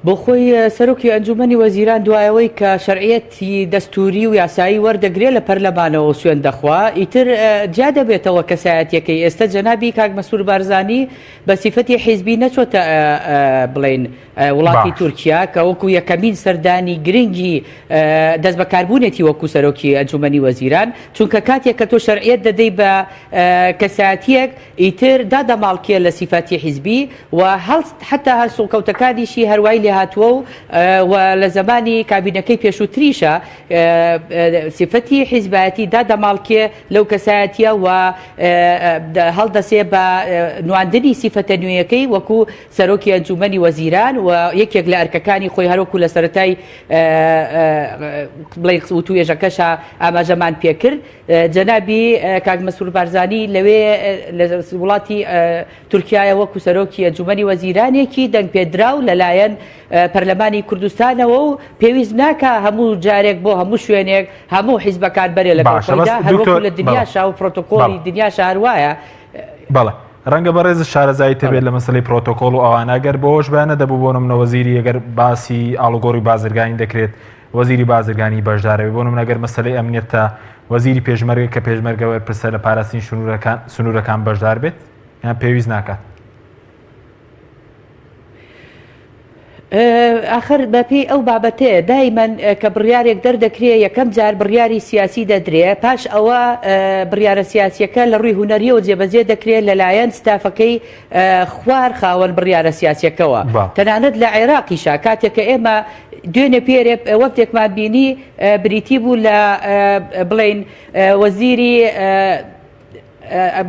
E: بۆ خۆی سەرۆکی ئەنجومەنی وەزیران دوایەوەی کە شەرعیەتی دەستوری و یاسایی وەردەگرێ لە پەرلەمانەوە و سوێن دەخوا ئیتر جیا دەبێتەوە کەسایەتیەکەی ئێستا جەنابی کاک مەسرور بارزانی بە سیفەتی حیزبی نەچۆتە بڵین وڵاتی تورکیا کە وەکو یەکەمین سەردانی گرنگی دەستبەکاربوونێتی وەکو سەرۆکی ئەنجومەنی وەزیران، چونکە کاتێک کە تۆ شەرعیەت دەدەی بە کەسایەتیەک ئیتر دادەماڵکێ لە سیفاتی حیزبی و هەڵست حەتا هەڵسوکەوتەکانیشی هەروای لێهاتووە و و لە زەمانی کابینەکەی پێشووتریشا سیفەتی حیزبایەتی دادەماڵکێ لەو کەسایەتیە و هەڵدەسێ بە نواندنی سیفەتە نوێیەکەی وەکو سەرۆکی ئەنجوومەنی وەزیران و یەکێک لە ئەرکەکانی خۆی هەروەکو لە سەرەتای بڵێین وتوێژەکەشا ئاماژەمان پێکرد جەنابی کاک مەسرور بارزانی لەوێ لە وڵاتی تورکیایە وەکو سەرۆکی ئەنجوومەنی وەزیرانێکی دەنگپێدراو لەلایەن پەرلەمانی کوردستانەوە و پێویست ناکا هەموو جارێک بۆ هەموو شوێنێک هەموو حیزبەکان بەرێ لەگەڵ
A: باشە بەس
E: خۆیدا هەروەکو
A: دکتۆر
E: لە
A: بەڵێ
E: دنیاشا و پرۆتۆکۆڵی
A: بەڵێ
E: دنیاشا هەروایە
A: بەڵێ ڕەنگە بەڕێزت شارەزاییت هەبێت
E: بەڵێ.
A: لە مەسەلەی پرۆتۆکۆڵ و ئەوانە ئەگەر بەوەش بە نەدەبوو بۆ نمونە وەزیری ئەگەر باسی ئاڵوگۆڕی بازرگانی دەکرێت وەزیری بازرگانی بەشدارەبێت بۆ نمونە ئەگەر مەسەلەی ئەمنیەتە وەزیری پێشمەرگە کە پێشمەرگە بەرپرسە لە پاراستنی سنوورەکان سنوورەکان بەشدار بێت یان پێویست ناکات؟
E: ئاخر بەپێی ئەو بابەتەیە دایمەن کە بڕیارێک دەردەکرێ یەکەم جار بڕیاری سیاسی دەدرێ پاش ئەوە بڕیارە سیاسیەکە لە ڕووی هونەریەوە جێبەجێ دەکرێت لەلایەن ستافەکەی خوار خاوەن بڕیارە سیاسیەکەوە تەنانەت لە عێراقیشا کاتێک کە ئێمە دوێنێ پێرێ وەفدێکمان بینی بریتی بوو لە بڵین وەزیری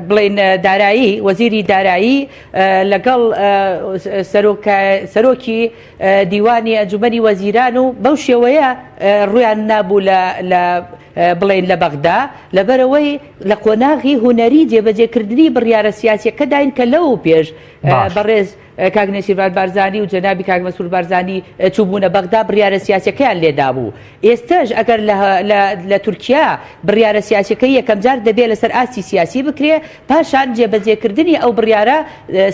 E: بڵێین دارایی، وەزیری دارایی لەگەڵ سەرۆکی دیوانی ئەنجومەنی وەزیران و بەو شێوەیە ڕویان نابوو لە بڵێین لە بەغدا لەبەرەوەی لە قۆناغی هونەری جێبەجێکردنی بڕیارە سیاسیەکەداین کە لەو پێش بەڕێز کاک نێچیرڤان بارزانی و جەنابی کاک مەسرور بارزانی چووبوونە بەغدا بڕیارە سیاسیەکەیان لێدابوو ئێستەش ئەگەر لە تورکیا بڕیارە سیاسیەکەی یەکەمجار دەبێ لەسەر ئاستی سیاسی بکرێ پاشان جێبەجێکردنی ئەو بڕیارە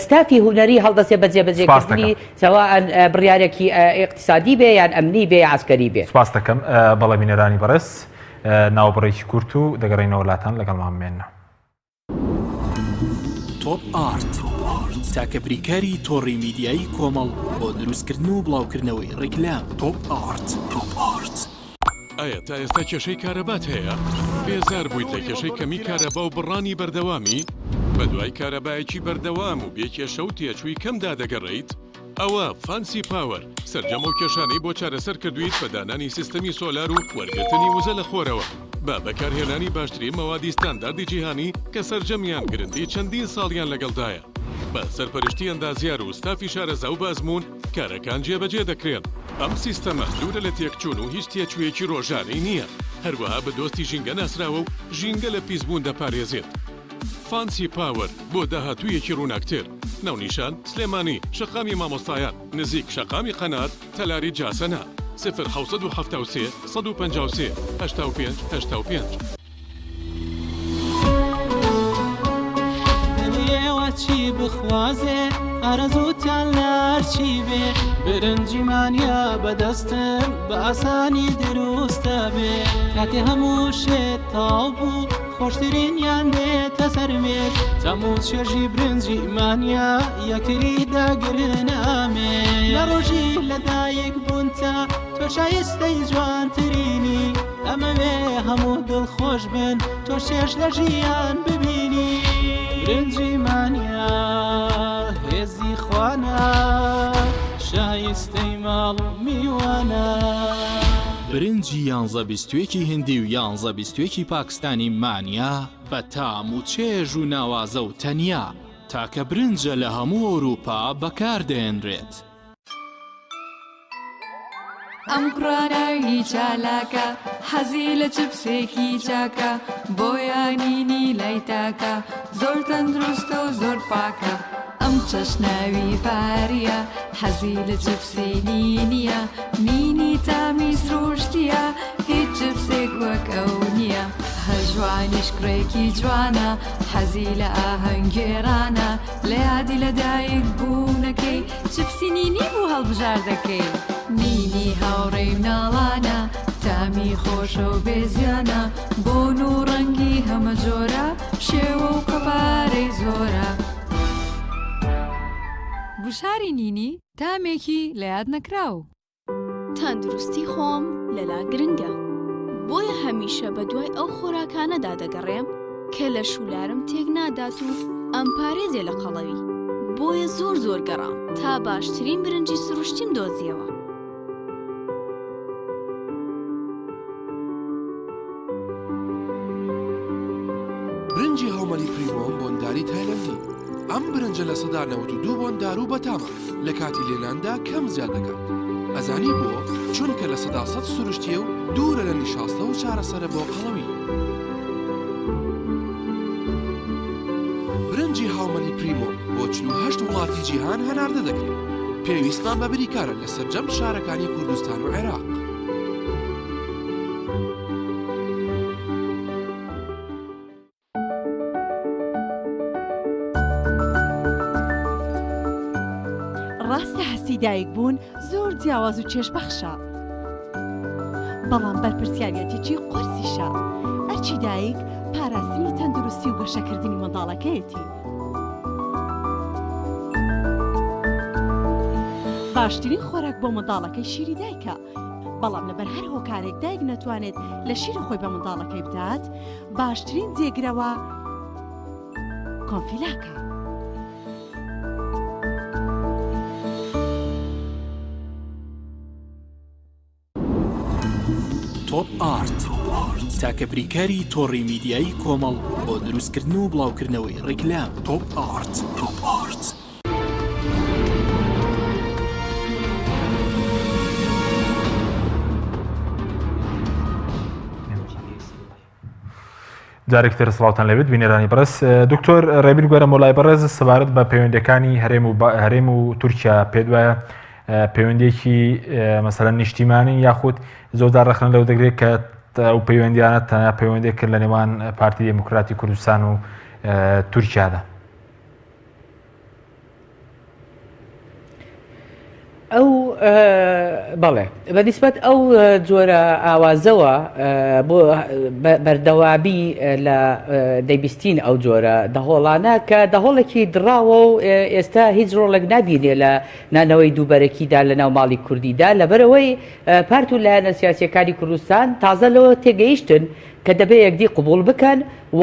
E: ستافی هونەری هەڵدەسێ بە جێبەجێکردنی سەواء بڕیارێکی ئیقتیسادی بێ یان ئەمنی بێ یا عەسکەری بێ.
A: سپاست دەکەم. بەڵێ بینەرانی بەڕێز ناوبڕێکی کورت و دەگەڕێینەوە لاتان لەگەڵمان بمێننەوە.
F: تۆپ ئارت تاکە بریکاری تۆڕی میدیایی کۆمەڵ بۆ دروستکردن و بڵاوکردنەوەی ڕیکلام. تۆپ ئارت. تۆپ ئارت.
G: ئایا تا ئێستا کێشەی کارەبات هەیە؟ بێزار بوویت لە کێشەی کەمی کارەبا و بڕانی بەردەوامی؟ بەدوای کارەبایەکی بەردەوام و بێ کێشە و تێچووی کەمدا دەگەڕێیت؟ ئەوە فانسی پاوەر سەرجەم ئەو کێشانەی بۆ چارەسەر کردوویت بە دانانی سیستەمی سۆلار و وەرگرتنی وزە لە خۆرەوە بە بەکارهێنانی باشترین مەوادی ستانداردی جیهانی کە سەرجەمیان گرنتی چەندین ساڵیان لەگەڵدایە بە سەرپەرشتی ئەندازیار و ستافی شارەزا و بەئەزموون کارەکان جێبەجێ دەکرێن. ئەم سیستەمە دوورە لە تێکچوون و هیچ تێچوویەکی ڕۆژانەی نییە، هەروەها بە دۆستی ژینگە ناسراوە و ژینگە لە پیسبوون دەپارێزێت. فانسی پاوەر بۆ داهاتوویەکی ڕووناکتر. ناونیشان، سلێمانی، شەقامی مامۆستایان، نزیک شەقامی قەنات، تەلاری جاسەنە. سفر 773 153 85 85.
H: ئێوە چی بخوازێ ئارەزووتان لە هەرچی بێ برنجی مانیا بەدەستم بە ئاسانی دروستە بێ کاتێ هەموو شێت تاو بوو خۆشترینیان دێتە سەر مێز تەم و چێژی برنجی مانیا یەکتری دەگرن ئامێ لە ڕۆژی لەدایک بوونتا تۆ شایستەی جوانترینی ئەمەوێ هەموو دڵخۆش بن تۆ چێژ لە ژیان ببینی برنجی مانیا هێزی خوانە شایستەی ماڵ و میوانە.
F: برنجی یانزە بیستویەکی هندی و یانزە بیستویەکی پاکستانی مانیا بە تام و چێژ و ناوازە و تەنیا تاکە برنجە لە هەموو ئەوروپا بەکار دەهێنرێت.
I: ئەم کوڕە ناوی چالاکە حەزی لە چپسێکی چاکە بۆیە نینی لای تاکە زۆر تەندروستە و زۆر پاکە ئەم چەش ناوی فاریە حەزی لە چپسی نینیە نینی تامی سروشتیە هیچ چپسێک وەک ئەو نییە هەژوانیش کوڕێکی جوانە حەزی لە ئاهەنگگێڕانە لە یادی لەدایک بوونەکەی چپسی نینی بوو هەڵبژاردەکەی. نینی هاوڕێی مناڵانە تامی خۆشە و بێ زیانە بۆن و ڕەنگی هەمە جۆرە شێوە و قەبارەی زۆرە. گوشاری نینی تامێکی لە یاد نەکراو.
J: تەندروستی خۆم لەلا گرنگە، بۆیە هەمیشە بەدوای ئەو خۆراکانەدا دەگەڕێم کە لەش و لارم تێک نادات و ئەمپارێزێ لە قەڵەوی، بۆیە زۆر زۆر گەڕام تا باشترین برنجی سروشتیم دۆزیەوە.
K: برنجی هاومەلی پریمۆم بۆنداری تایلەندی ئەم برنجە 92% بۆندار و بەتامە لە کاتی لێناندا کەم زیاد دەکات ئەزانی بۆ چونکە 100% سروشتیە و دوورە لە نیشاستە و چارەسەرە بۆ قەڵەوی برنجی هاومەلی پریمۆ بۆ 48 وڵاتی جیهان هەناردە دەکرێت پێویستمان بە بریکارە لە سەرجەم شارەکانی کوردستان و عێراق.
L: ڕاستە هەستی دایک بوون زۆر جیاواز و چێژبەخشە، بەڵام بەرپرسیاریەتێکی قورسیشە. ئەرکی دایک پاراستنی تەندروستی و گەشەکردنی منداڵەکەیەتی. باشترین خۆراک بۆ منداڵەکەی شیری دایکە، بەڵام لەبەر هەر هۆکارێک دایک نەتوانێت لە شیری خۆی بە منداڵەکەی بدات، باشترین جێگرەوە کۆنفیلاکە.
F: تۆپ ئارت تاکە بریکاری تۆڕی میدیایی کۆمەڵ بۆ دروستکردن و بڵاوکردنەوەی ڕیکلام تۆپ ئارت تۆپ ئارت.
A: جارێکی تر سڵاوتان لێبێت بینەرانی بەڕێز دکتۆر ڕێبیر گوەرە مۆلای بەڕێز سەبارەت بە پەیوەندەکانی هەرێم و هەرێم و تورکیا پێ دوایە پەیوەندێکی مەسەلەن نیشتیمانی یاخود زۆرجار ڕەخنە لەو دەگرێت کە ئەو پەیوەندیانە تەنیا پەیوەندێک کرد لە نێوان پارتی دێموکراتی کوردستان و تورکیادا.
D: ئەو بەڵێ بە نیسبەت ئەو جۆرە ئاوازەوە بۆ بەردەوامی لە دەیبیستین ئەو جۆرە دەهۆڵانە کە دەهۆڵێکی دڕاوە و ئێستا هیچ ڕۆڵێک نابینێ لە نانەوەی دووبەرەکیدا لە ناو ماڵی کوردیدا لەبەرەوەی پارت و لایەنە سیاسیەکانی کوردستان تازە لەوە تێگەیشتن کە دەبێ یەکدی قبوڵ بکەن و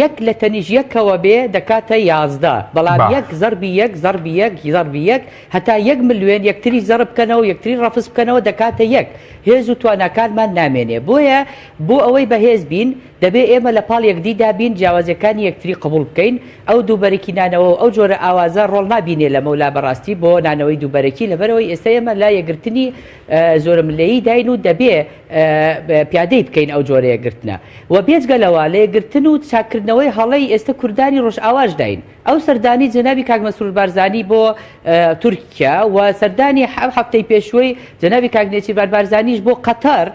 D: یەک لە تەنیش یەکەوە بێ دەکاتە 11 بەڵام یەک زەربی یەک زەربی یەک زەربی یەک هەتا یەک ملیۆن یەکتری زەرب بکەنەوە یەکتری ڕەفز بکەنەوە دەکاتە یەک هێز و تواناکانمان نامێنێ بۆیە بۆ ئەوەی بەهێز بین دەبێ ئێمە لە پاڵ یەکدیدا بین جیاوازیەکانی یەکتری قبوڵ بکەین ئەو دووبەرەکی نانەوە و ئەو جۆرە ئاوازە ڕۆڵ نابینێ لەمەولا بەڕاستی بۆ نانەوەی دووبەرەکی لەبەرئەوەی ئێستا ئێمە لە یەکگرتنی زۆرەملێی داین و دەبێ پیادەی بکەین ئەو جۆرە یەکگرتنە و بێجگە.
E: بێجگە لەوە لە یەکگرتن و چاککردنەوەی هەڵەی ئێستە کوردانی ڕۆژئاواش داین. ئەو سەردانی جەنابی کاک مەسرور بارزانی بۆ تورکیا و سەردانی ئەم هەفتەی پێشووی جەنابی کاک نێچیرڤان بارزانیش بۆ قەتەر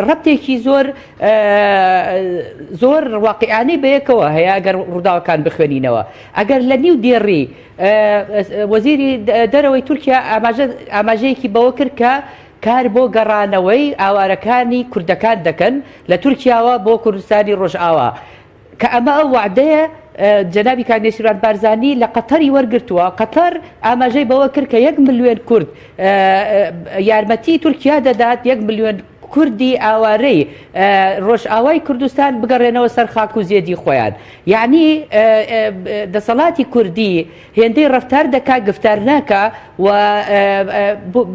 E: ڕەبتێکی زۆر زۆر واقیعانەی بەیەکەوە هەیە ئەگەر ڕووداوەکان بخوێنینەوە ئەگەر لە نیو دێڕی وەزیری دەرەوەی تورکیا ئاماژەیەکی بەوە کرد کە کار بۆ گەڕانەوەی ئاوارەکانی کوردەکان دەکەن لە تورکیاوە بۆ کوردستانی ڕۆژئاوا کە ئەمە ئەو وەعدەیە جەنابی کاک نێچیرڤان بارزانی لە قەتەری وەرگرتووە، قەتەر ئاماژەی بەوە کرد کە یەک ملیۆن کورد یارمەتی تورکیا دەدات، یەک ملیۆن کوردی ئاوارەی ڕۆژئاوای کوردستان بگەڕێنەوە سەر خاک و زێدی خۆیان. یەعنی دەسەڵاتی کوردی هێندەی ڕەفتار دەکا گفتار ناکا و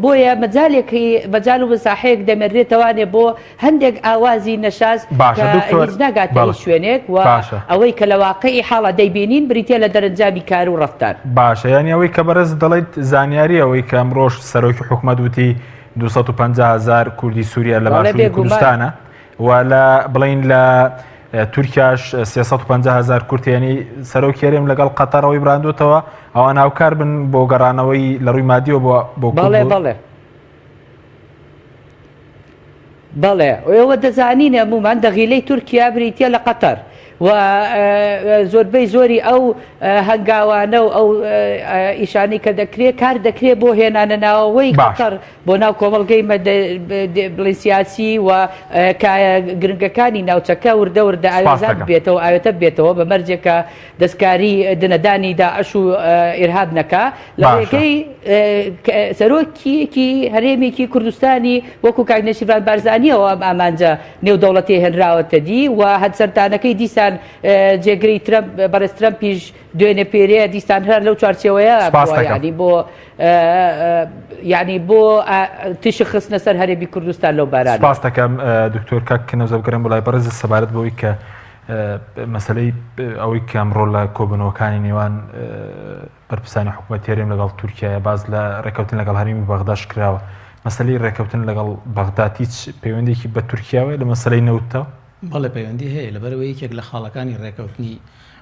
E: بۆیە مەجالێکی مەجال و مساحەیەک دەمێنرێتەوانێ بۆ هەندێک ئاوازی نەشاز
A: باشە
E: کە
A: دکتۆر
E: هیچ ناگاتە
A: بەڵێ
E: هیچ شوێنێک و
A: باشە
E: ئەوەی کە لە واقعی حاڵا دەیبینین بریتیە لە دەرەنجامی کار و ڕەفتار.
A: باشە یانی ئەوەی کە بەڕێزت دەڵێیت زانیاریە ئەوەی کە ئەمڕۆش سەرۆکی حکومەت وتی 250 هەزار کوردی سووریا لە
E: بەڵێ
A: باشووری
E: بێگومان.
A: کوردستانە و لە بڵین لە تورکیاش 350 هەزار کورد یانی سەرۆکی هەرێم لەگەڵ قەتەر ئەوەی براندوتەوە ئەوان هاوکار بن بۆ گەڕانەوەی لە ڕووی مادیەوە بۆ بۆ کورد
E: بەڵێ
A: بۆ
E: بەڵێ. بەڵێ ئێوە دەزانین هەموومان دەغیلەی تورکیا بریتیە لە قەتەر و زۆربەی زۆری ئەو هەنگاوانە و ئەو ئیشانەی کە دەکرێت کار دەکرێت بۆ هێنانە ناوەوەی قەتەر بۆ ناو کۆمەڵگەی بڵێن سیاسی و کایە گرنگەکانی ناوچەکە وردە وردە ئاوێزان بێتەوە ئاوێتە بێتەوە بە مەرجێک کە دەستکاری دنەدانی داعش و ئیرهاب نەکا لە ڕێگەی سەرۆکیەکی هەرێمێکی کوردستانی وەکو کاک نێچیرڤان بارزانیەوە ئەم ئامانجە نێودەوڵەتی هێنراوەتە دی و هەر سەردانەکەی دیسان جێگری ترەمپ بەڕێز ترەمپیش دوێنێ پێرێ دیسان هەر لەو چوارچێوەیە یعنی بۆ یعنی بۆ تیشک خستنە سەر هەرێمی کوردستان لەو بارانە.
A: سپاس دەکەم دکتۆر کاک نەوزاد گەرم بۆ لای بەڕێز سەبارەت بەوەی کە مەسەلەی ئەوەی کە ئەمڕۆ لە کۆبوونەوەکانی نێوان بەرپرسانی حکوومەت هەرێم لەگەڵ تورکیا باز لە ڕێککەوتن لەگەڵ هەرێمی بەغداش کراوە مەسەلەی ڕێککەوتن لەگەڵ بەغداد هیچ پەیوەندێکی بە تورکیاوە لە مەسەلەی نەوتدا؟
C: بەڵێ پەیوەندی هەیە لەبەرئەوەی یەکێک لە خاڵەکانی ڕێککەوتنی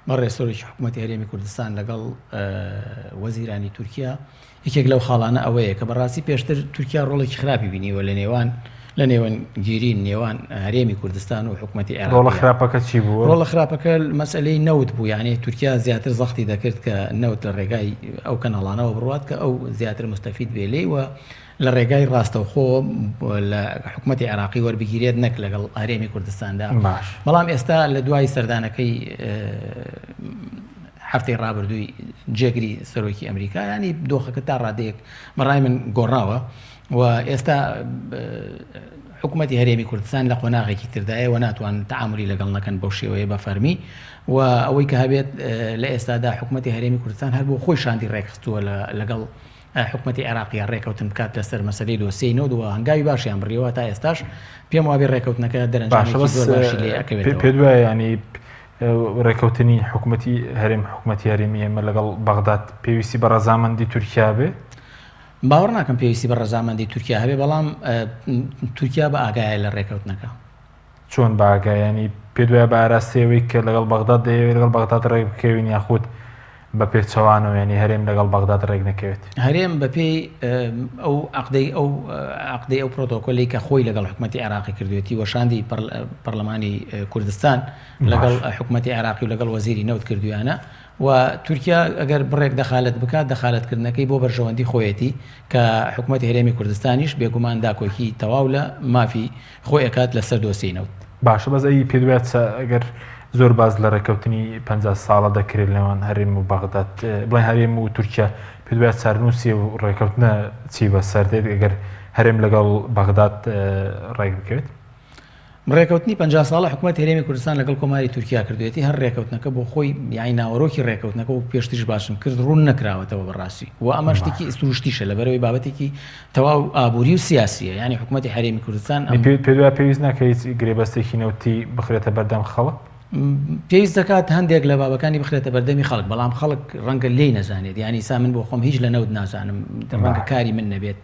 C: بەڕێز سەرۆکی حکوومەتی هەرێمی کوردستان لەگەڵ وەزیرانی تورکیا یەکێک لەو خاڵانە ئەوەیە کە بەڕاستی پێشتر تورکیا ڕۆڵێکی خراپی بینیوە لە نێوان لە نێوەندگیری نێوان هەرێمی کوردستان و حکوومەتی عێراق.
A: ڕۆڵە خراپەکە چی بوو؟
C: ڕۆڵە خراپەکە مەسئلەی نەوت بوو، یعنی تورکیا زیاتر زەختی دەکرد کە نەوت لە ڕێگای ئەو کەناڵانەوە بڕوات کە ئەو زیاتر مستەفید بێ لێی و لە ڕێگای ڕاستەوخۆ لە حکوومەتی عێراقی وەربگیرێت نەک لەگەڵ هەرێمی کوردستاندا.
A: باش.
C: بەڵام ئێستا لە دوای سەردانەکەی هەفتەی ڕابردووی جێگری سەرۆکی ئەمریکا ینی دۆخەکە تا ڕادەیەک بەڕای من گۆڕاوە و ئێستا حکوومەتی هەرێمی کوردستان لە قۆناغێکی تردایە و ناتوان تعاملی لەگەڵ نەکەن بەو شێوەیە بە فەرمی و ئەوەی کە هەبێت لە ئێستادا حکوومەتی هەرێمی کوردستان هەر بۆ خۆی شاندی ڕێکخستووە لەگەڵ حکومەتی عێراقیە ڕێکەوتن بکات لەسەر مەسەلەی دۆسیەی نەوت و هەنگاوی باشیان بڕیوە تا ئێستاش پێم وابێ ڕێکەوتنەکە دەرەنجامێکی زۆر باشی لێ ئەکەوێتەوە.
A: پێت وایە یانی ڕێکەوتنی حکومەتی هەرێم حکومەتی هەرێمی ئێمە لەگەڵ بەغداد پێویستی بە ڕەزامەندی تورکیا بێ؟
C: باوەڕ ناکەم پێویستی بە ڕەزامەندی تورکیا هەبێ بەڵام تورکیا بە ئاگایە لە ڕێکەوتنەکە.
A: چۆن بە ئاگا یانی پێت وایە بە ئاراستەی ئەوەی کە لەگەڵ بەغداد دەیەوێت لەگەڵ بەغداد ڕێک بکەوین یاخود بە پێچەوانەوە یانی هەرێم لەگەڵ بەغداد ڕێک نەکەوێت؟
C: هەرێم بە پێی ئەو عەقدەی ئەو عەقدەی ئەو پرۆتۆکۆلەی کە خۆی لەگەڵ حکومەتی عێراقی کردوێتی و شاندی پەرلەمانی کوردستان لەگەڵ حکومەتی عێراقی و لەگەڵ وەزیری نەوت کردویانە و تورکیا ئەگەر بڕێک دەخالەت بکات دەخالەتکردنەکەی بۆ بەرژەوەندی خۆیەتی کە حکومەتی هەرێمی کوردستانیش بێگومان داکۆکی تەواو لە مافی خۆی ئەکات لەسەر دۆسیەی نەوت.
A: باشە بەس ئەی پێت وایە چە ئەگەر زۆر باس لە ڕێککەوتنی 50 ساڵە دەکرێت لەوان هەرێم و بەغداد بڵێن هەرێم و تورکیا پێت وایە چارنووسی و ڕێککەوتنە چی بەسەر دێت ئەگەر هەرێم لەگەڵ بەغداد ڕێک بکەوێت؟
C: ڕێکەوتنی 50 ساڵە حکوومەت هەرێمی کوردستان لەگەڵ کۆماری تورکیا کردوێتی هەر ڕێکەوتنەکە بۆ خۆی یانی ناوەرۆکی ڕێکەوتنەکە و پێشتریش باسم کرد ڕوون نەکراوەتەوە بەڕاستی و ئەمە شتێکی سروشتیشە لەبەرەوەی بابەتێکی تەواو ئابووری و سیاسیە یانی حکوومەتی هەرێمی کوردستان
A: ئەم پێ پێت وایە پێویست ناکە هیچ گرێبەستێکی نەوتی بخرێتە بەردەم خەڵک؟
C: پێویست دەکات هەندێک لە بابەکانی بخرێتە بەردەمی خەڵک بەڵام خەڵک ڕەنگە لێی نەزانێت یانی سا من بۆ خۆم هیچ لە نەوت نازانم ڕەنگە کاری من نەبێت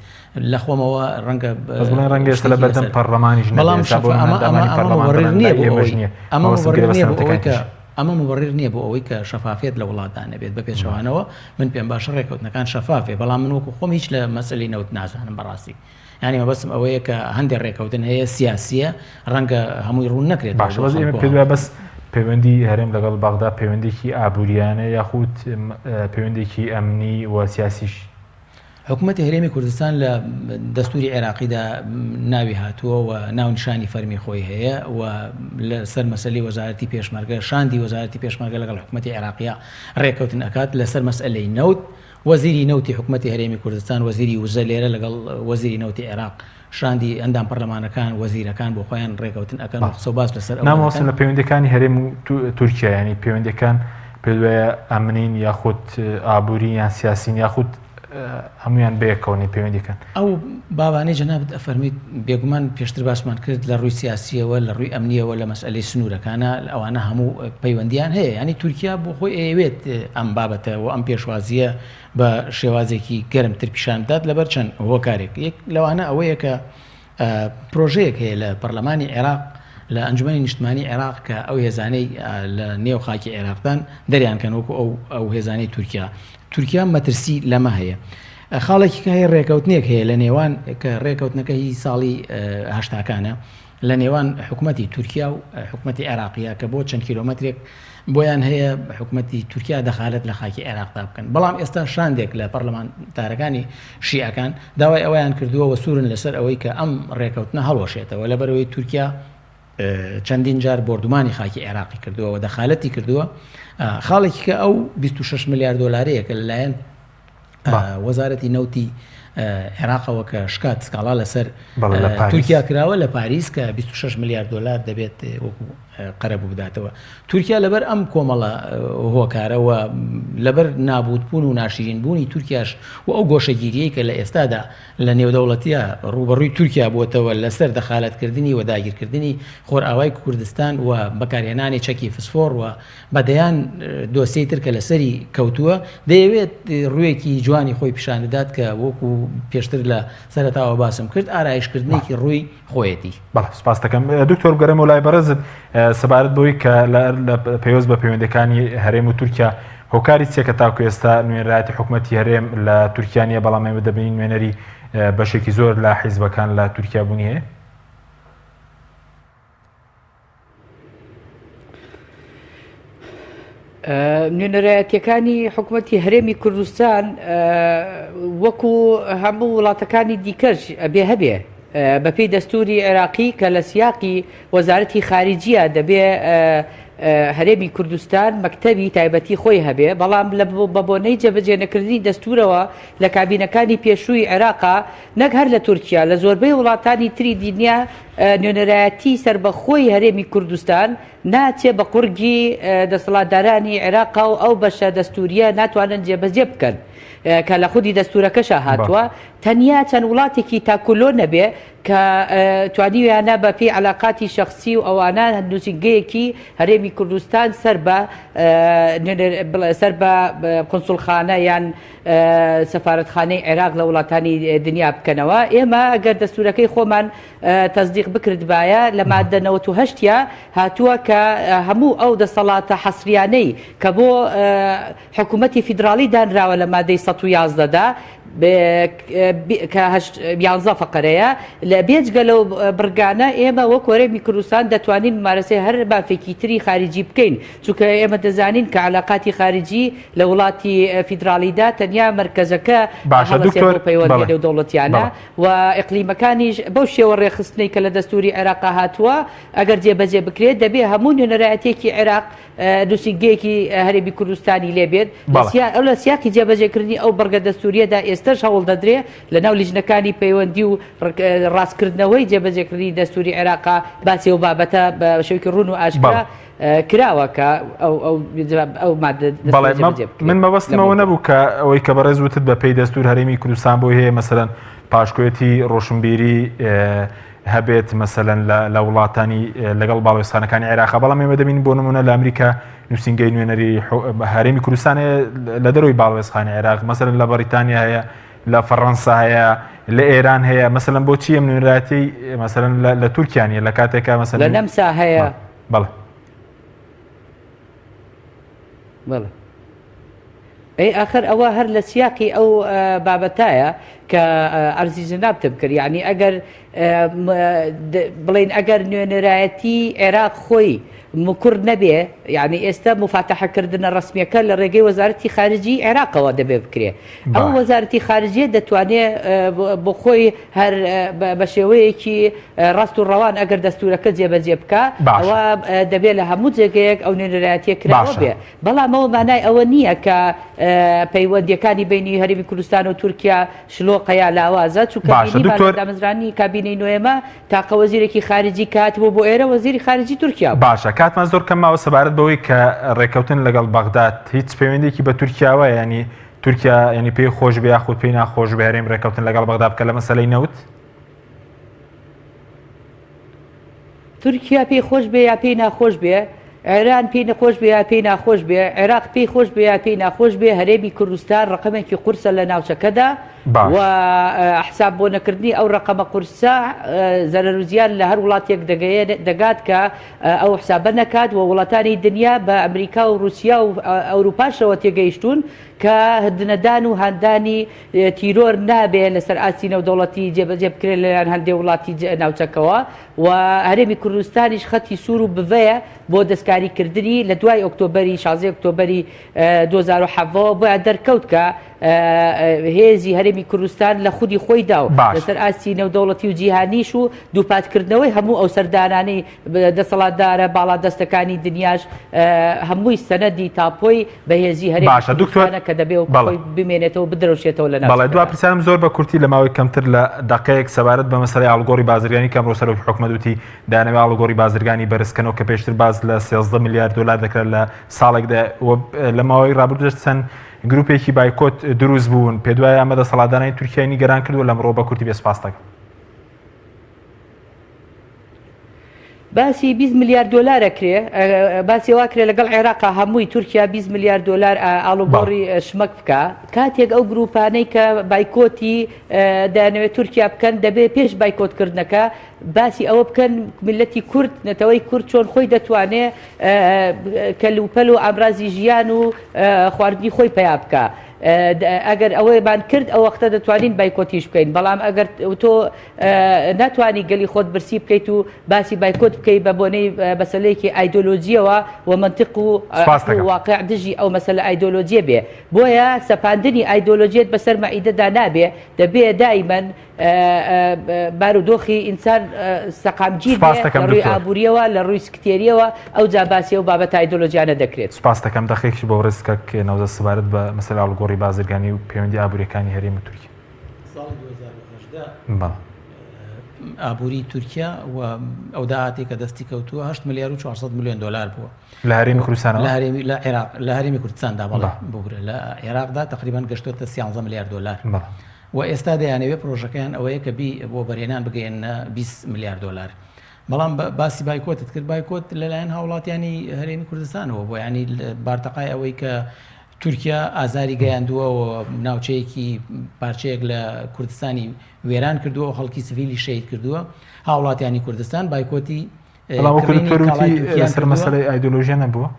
C: لە خۆمەوە ڕەنگە
A: بەس بڵێن ڕەنگە ئێستا لە بەردەم پەرلەمانیش نەبێت
C: بەڵام
A: ئێستا بۆ
C: شەفا ئەمە ئەمە
A: ئەندامانی
C: ئەمە
A: پەرلەمان
C: مبرر
A: دەڵێن
C: نییە
A: لای
C: بۆ
A: ئێمەش
C: ئەوەی
A: نییە
C: ئەمە
A: مەبەستم
C: مبرر نییە
A: گرێبەستە
C: بۆ ئەوەی کە
A: نەوتەکانیش
C: ئەمە مبرر نییە بۆ ئەوەی کە شەفافیەت لە وڵاتدا نەبێت بە پێچەوانەوە من پێم باشە ڕێکەوتنەکان شەفاف بێ بەڵام من وەکو خۆم هیچ لە مەسەلەی نەوت نازانم بەڕاستی یانی مەبەستم ئەوەیە کە هەندێک ڕێکەوتن هەیە سیاسیە ڕەنگە هەمووی ڕوون نەکرێتەوە
A: باشە
C: بۆ
A: بەس ئێمە
C: خەڵک و
A: پێت
C: هەموو
A: وایە بەس پەیوەندی هەرێم لەگەڵ بەغدا پەیوەندێکی ئابووریانە یاخود پەیوەندێکی ئەمنی و سیاسیش؟
C: حکومەتی هەرێمی کوردستان لە دەستوری عێراقیدا ناوی هاتووە و ناونیشانی فەرمی خۆی هەیە و لەسەر مەسەلەی وەزارەتی پێشمەرگە شاندی وەزارەتی پێشمەرگە لەگەڵ حکومەتی عێراقیا ڕێککەوتن ئەکات لەسەر مەسەلەی نەوت وەزیری نەوتی حکومەتی هەرێمی کوردستان، وەزیری وزە لێرە لەگەڵ وەزیری نەوتی عێراق، شاندی ئەندام پەرلەمانەکان، وەزیرەکان بۆ خۆیان ڕێکەوتن ئەکەن و قسە و باس لەسەر ئەوە
A: نامۆستا
C: دەکەن.
A: لە پەیوەندیەکانی هەرێم و تورکیا یانی پەیوەندیەکان پێت وایە ئەمنین یاخود ئابووری یان سیاسین یاخود هەموویان بەیەکەوەن پەیوەندیەکان؟
C: ئەو بابانەی جەنابت ئەفەرموویت بێگومان پێشتر باسمان کرد لە ڕووی سیاسیەوە لە ڕووی ئەمنیەوە لە مەسئەلەی سنوورەکانە ئەوانە هەموو پەیوەندیان هەیە ینی تورکیا بۆ خۆی ئەیەوێت ئەم بابەتە و ئەم پێشوازیە بە شێوازێکی گەرمتر پیشان بدات لەبەر چەند هۆکارێک یەک لەوانە ئەوەیە کە پرۆژەیەک هەیە لە پەرلەمانی عێراق لە ئەنجومەنی نیشتمانی عێراق کە ئەو هێزانەی لە نێو خاکی عێراقدان دەریان کەن وەکو ئەو ئەو هێزانەی تورکیا تورکیا مەترسی لەمە هەیە. خاڵێکی کە هەیە ڕێکەوتنێک هەیە لە نێوان کە ڕێکەوتنەکە هی ساڵی هەشتاکانە لە نێوان حکوومەتی تورکیا و حکوومەتی عێراقیە کە بۆ چەند کیلۆمەترێک بۆیان هەیە حکوومەتی تورکیا دەخالەت لە خاکی عێراقدا بکەن بەڵام ئێستا شاندێک لە پەرلەمانتارەکانی شیعەکان داوای ئەوەیان کردووە و سوورن لەسەر ئەوەی کە ئەم ڕێکەوتنە هەڵوەشێتەوە لەبەرەوەی تورکیا چەندین جار بۆردومانی خاکی عێراقی کردووە و دەخالەتی کردووە خاڵێکی کە ئەو 26 ملیار دۆلارەیە کە لەلایەن وەزارەتی نەوتی عێراقەوە کە شکات سکاڵا لەسەر تورکیا کراوە لە پاریس کە 26 ملیار دلار دەبێت وەکو قەرەبوو بداتەوە تورکیا لەبەر ئەم کۆمەڵە هۆکارەوە لەبەر نابوتبوون و ناشرین بوونی تورکیاش و ئەو گۆشەگیریەی کە لە ئێستادا لە نێودەوڵەتیە ڕووبەڕووی تورکیا بووەتەوە لەسەر دەخالەتکردنی و داگیرکردنی خۆرئاوای کوردستان و بەکارهێنانی چەکی فسفۆڕ و بە دەیان دۆسیەی تر کە لەسەری کەوتووە، دەیەوێت ڕوویەکی جوانی خۆی پیشان بدات کە وەکو پێشتر لە سەرەتاوە باسم کرد ئارایشکردنێکی ڕووی خۆیەتی.
A: بەڵێ سپاست دەکەم دکتۆر بگەڕێمەوە لای بەڕێزت سەبارەت بەوەی کە لە پەیوەست بە پەیوەندەکانی هەرێم و تورکیا هۆکاری چیە کە تاکو ئێستا نوێنەرایەتی حکومەتی هەرێم لە تورکیا نییە بەڵام ئێمە دەبینین نوێنەری بەشێکی زۆر لە حیزبەکان لە تورکیا بوونی هەیە؟
E: نوێنەرایەتیەکانی حکوومەتی هەرێمی کوردستان وەکو هەموو وڵاتەکانی دیکەش ئەبێ هەبێ بەپێی دەستوری عێراقی کە لە سیاقی وەزارەتی خارجیە دەبێ هەرێمی کوردستان مەکتەبی تایبەتی خۆی هەبێ بەڵام لە بە بۆنەی جێبەجێ نەکردنی دەستورەوە لە کابینەکانی پێشووی عێراقا نەک هەر لە تورکیا لە زۆربەی وڵاتانی تری دنیا نوێنەرایەتی سەربەخۆی هەرێمی کوردستان ناچێ بە قوڕگی دەسەڵاتدارانی عێراقا و ئەو بەشە دەستوریە ناتوانن جێبەجێ بکەن کە لە خودی دەستورەکەشا هاتووە تەنیا چەند وڵاتێکی تاکولۆ نەبێ کە توانیویانە بە پێی علاقاتی شخصی و ئەوانە نووسینگەیەکی هەرێمی کوردستان سەر بە سەر بە قونسوڵخانە یان سەفارەتخانەی عێراق لە وڵاتانی دنیا بکەنەوە ئێمە ئەگەر دەستورەکەی خۆمان تەسدیق بکردبایە لە مادە 98 یا هاتووە کە هەموو ئەو دەسەڵاتە حەسریانەی کە بۆ حکوومەتی فیدراڵی دانراوە لە مادەی 111 دا کە یانزە فەقەرەیە لە بێجگە لەو بڕگانە ئێمە وەک هەرێمی کوردستان دەتوانین ممارەسەی هەر مافێکی تری خارجی بکەین چونکە ئێمە دەزانین کە علاقاتی خارجی لە وڵاتی فیدراڵیدا تەنیا مەرکەزەکە
A: باشە
E: هەڵەسێ
A: دکتۆر
E: بەو پەیوەندیە
A: بەڵێ
E: نێودەوڵەتیانە
A: بەڵێ.
E: و ئیقلیمەکانیش بەو شێوە ڕێکخستنەی کە لە دەستوری عێراقا هاتووە ئەگەر جێبەجێ بکرێت دەبێ هەموو نوێنەرایەتیەکی عێراق نووسینگەیەکی هەرێمی کوردستانی لێ بێت
A: بەڵێ.
E: ئەو لە سیاقی جێبەجێکردنی ئەو بڕگە دەستوریەدا ئێستەش هەوڵ دەدرێ لە ناو لیژنەکانی پەیوەندی و ڕاستکردنەوەی جێبەجێکردنی دەستوری عێراقا باسی ئەو بابەتە بە شێوەیەکی ڕوون و ئاشکرا
A: بەڵێ.
E: کراوە کە ئەو ئەو ئەو مادە
A: بەڵێ
E: دەستوورە جێبەجێ بکرێت
A: من مەبەستم
E: لەمەودوا.
A: ئەوە نەبوو کە ئەوەی کە بەڕێز وتت بە پێی دەستوور هەرێمی کوردستان بۆی هەیە مەسەلەن پاشکۆیەتی ڕۆشنبیری. هەبێت مەسەلەن لە وڵاتانی لەگەڵ باڵوێزخانەکانی عێراق بەڵام ئێمە دەبین بۆ نمونە لە ئەمریکا نووسینگەی نوێنەری هەرێمی کوردستان لە دەرەوەی باڵوێزخانی عێراق مەسەلەن لە بەریتانیا هەیە لە فەڕەنسا هەیە لە ئێران هەیە مەسەلەن بۆچی ئەم نوێنەرایەتی مەسەلەن لە تورکیا نیە لە کاتێکا مەسەلەن
E: لە نەمسا هەیە
A: بەڵێ
E: بەڵێ ئەی ئاخر ئەوە هەر لە سیاقی ئەو بابەتایە کە عەرزی جەنابتم کرد یعنی ئەگەر بڵین ئەگەر نوێنەرایەتی عێراق خۆی مکوڕ نەبێ یعنی ئێستا مفاتەحەکردنە ڕسمیەکە لە ڕێگەی وەزارەتی خارجی عێراقەوە دەبێ بکرێ ئەو وەزارەتی خارجیە دەتوانێ بۆ خۆی هەر بە شێوەیەکی ڕاست و ڕەوان ئەگەر دەستورەکە جێبەجێ بکا ئەوە دەبێ لە هەموو جێگەیەک ئەو نوێنەرایەتیە کراوە بێ بەڵام ئەوە مانای ئەوە نییە کە پەیوەندیەکانی بینی هەرێمی کوردستان و تورکیا شلۆقە یا لاوازە چونکە بینیمان لە دامەزرانی کابینەی نۆیەمە تاقە وەزیرێکی خارجی کە هاتبوو بۆ ئێرە وەزیری خارجی تورکیا بوو.
A: باشە کاتمان زۆر کەم ماوە سەبارەت بەوەی کە ڕێککەوتن لەگەڵ بەغداد هیچ پەیوەندیەکی بە تورکیاوە یانی تورکیا یانی پێی خۆش بێ یاخود پێی ناخۆش بێ هەرێم ڕێککەوتن لەگەڵ بەغدا بکە لە مەسەلەی نەوت؟
E: تورکیا پێی خۆش بێ یا پێی ناخۆش بێ، ئێران پێی نەخۆش بێ یا پێی ناخۆش بێ، عێراق پێی خۆش بێ یا پێی ناخۆش بێ، هەرێمی کوردستان ڕەقەمێکی قورسە لە ناوچەکەدا
A: باش.
E: و حساب بۆ نەکردنی ئەو ڕەقەمە قورسە زەرەر و زیان لە هەر وڵاتێک دەگەیەنێ دەگات کە ئەو حسابە نەکات و وڵاتانی دنیا بە ئەمریکا و ڕوسیا و ئەوروپاشەوە تێگەیشتوون کە دنەدان و هاندانی تیرۆر نابێ لەسەر ئاستی نێودەوڵەتی جێبەجێ بکرێت لەلایەن هەندێ وڵاتی ناوچەکەوە و هەرێمی کوردستانیش خەتی سوور و بڤەیە بۆ دەستکاری کردنی لە دوای ئۆکتۆبەری 16 ئۆکتۆبەری 2017 بۆیان دەرکەوت کە هێزی هەرێمی کوردستان لە خودی خۆیدا و لەسەر ئاستی نێودەوڵەتی و جیهانیش و دووپاتکردنەوەی هەموو ئەو سەردانانەی دەسەڵاتدارە باڵادەستەکانی دنیاش هەمووی سەنەدی تاپۆی بەهێزی هەرێمی
A: باشە دکتۆر
E: کوردستانە کە دەبێ وەکو
A: بەڵێ
E: خۆی بمێنێتەوە بدرەوشێتەوە لە
A: بەڵێ دوا
E: ناوچەکەدا.
A: پرسیارم زۆر بە کورتی لە ماوەی کەمتر لە دەقەیەک سەبارەت بە مەسەلەی ئاڵوگۆڕی بازرگانی کە ئەمڕۆ سەرۆکی حکومەت وتی دەیانەوێ ئاڵوگۆڕی بازرگانی بەرز کەنەوە کە پێشتر باس لە 13 ملیار دۆلار دەکرا لە ساڵێکدا و لە ماوەی ڕابردووش چەند گروپێکی بایکۆت دروست بوون پێدوایە ئەمە دەسەڵاتدارانی تورکیای نیگەران کردووە لەمڕۆ بە کورتی بێ سپاس دەکەم.
E: باسی 20 ملیار دۆلار ئەکرێ باسی وا کرێ لەگەڵ عێراقا هەمووی تورکیا 20 ملیار دۆلار ئاڵوگۆڕی شمەک بکە کاتێک ئەو گروپانەی کە بایکۆتی دەیانەوێت تورکیا بکەن دەبێ پێش بایکۆتکردنەکە باسی ئەوە بکەن میللەتی کورد نەتەوەی کورد چۆن خۆی دەتوانێ کەلوپەل و ئامرازی ژیان و خواردنی خۆی پیا بکە. ئەگەر ئەوەیمان کرد ئەو وەختە دەتوانین بایکۆتیش بکەین بەڵام ئەگەر تۆ ناتوانی گەلی خۆت برسی بکەیت و باسی بایکۆت بکەی بە بۆنەی مەسەلەیەکی ئایدۆلۆجیەوە و مەنتق و واقع دژی ئەو مەسەلە ئایدۆلۆجیە بێ بۆیە سەپاندنی ئایدۆلۆجیەت بەسەر مەعیدەدا نابێ دەبێ دایمەن بارودۆخی ئینسان سەقامگیر بێ لە ڕووی ئابووریەوە لە ڕووی سکتێریەوە ئەوجا باسی ئەو بابەتە ئایدۆلۆجیانە دەکرێت.
A: سپاست دەکەم. دەقێکیش بۆ بەڕێز کاک نەوزاد سەبارەت بە مەسەلەی ئاڵوگۆڕی بازرگانی و پەیوەندی ئابووریەکانی هەرێم و تورکیا.
C: ساڵی 2018 ئابووری تورکیا و ئەو داهاتێک کە دەستی کەوتووە 8 ملیار و 400 میلیۆن دلار بووە
A: لە هەرێمی کوردستان
C: لە هەرێمی لە عێراق لە هەرێمی کوردستاندا بەڵێ بگرە لە عێراقدا تقریبان گەشتۆتە 13 ملیار دلار و ئێستا دەیانەوێت پرۆژەکەیان ئەوەیە کە بی بۆ بەرهێنان بگەێنە 20 ملیار دلار بەڵام باسی بایکۆتت کرد بایکۆت لەلایەن هاوڵاتیانی هەرێمی کوردستانەوە بۆ ینی بارتەقای ئەوەی کە تورکیا ئازاری گەیاندووە و ناوچەیەکی پارچەیەک لە کوردستانی وێران کردووە و خەڵکی سڤیلی شەهید کردووە، هاوڵاتیانی کوردستان بایکۆتی
A: بەڵام وەکو
C: کڕینی
A: دکتۆر
C: کاڵای
A: وتی
C: تورکیان
A: لەسەر
C: کردووە.
A: مەسەلەی ئایدۆلۆژیا نەبووە؟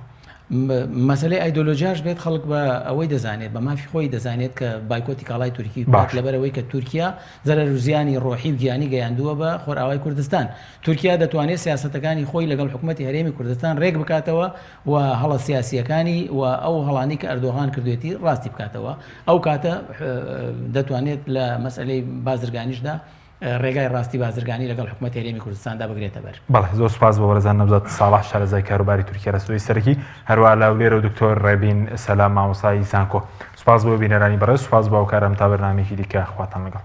C: مەسەلەی ئایدۆلۆژیاش بێت خەڵک بە ئەوەی دەزانێت بە مافی خۆی دەزانێت کە بایکۆتی کاڵای تورکی بکات
A: باشە.
C: لەبەرئەوەی کە تورکیا زەرەر و زیانی ڕۆحی و گیانی گەیاندووە بە خۆرئاوای کوردستان. تورکیا دەتوانێت سیاسەتەکانی خۆی لەگەڵ حکومەتی هەرێمی کوردستان ڕێک بکاتەوە و هەڵە سیاسییەکانی و ئەو هەڵانەی کە ئەردۆغان کردوێتی ڕاستی بکاتەوە، ئەو کاتە دەتوانێت لە مەسئەلەی بازرگانیشدا ڕێگای ڕاستی بازرگانی لەگەڵ حکومەتی هەرێمی کوردستاندا بگرێتە بەر.
A: بەڵێ زۆر سوپاس بۆ بەڕێزان نەوزاد ساڵح شارەزای کاروباری تورکیا لە ستۆدیۆی سەرەکی، هەروەها لە هەولێرەوە دکتۆر ڕێبین سەلام مامۆستای زانکۆ. سوپاس بۆ بینەرانی بەڕێز، سوپاس بۆ هاوکارانم تا بەرنامەیەکی دیکە خواتان لەگەڵ.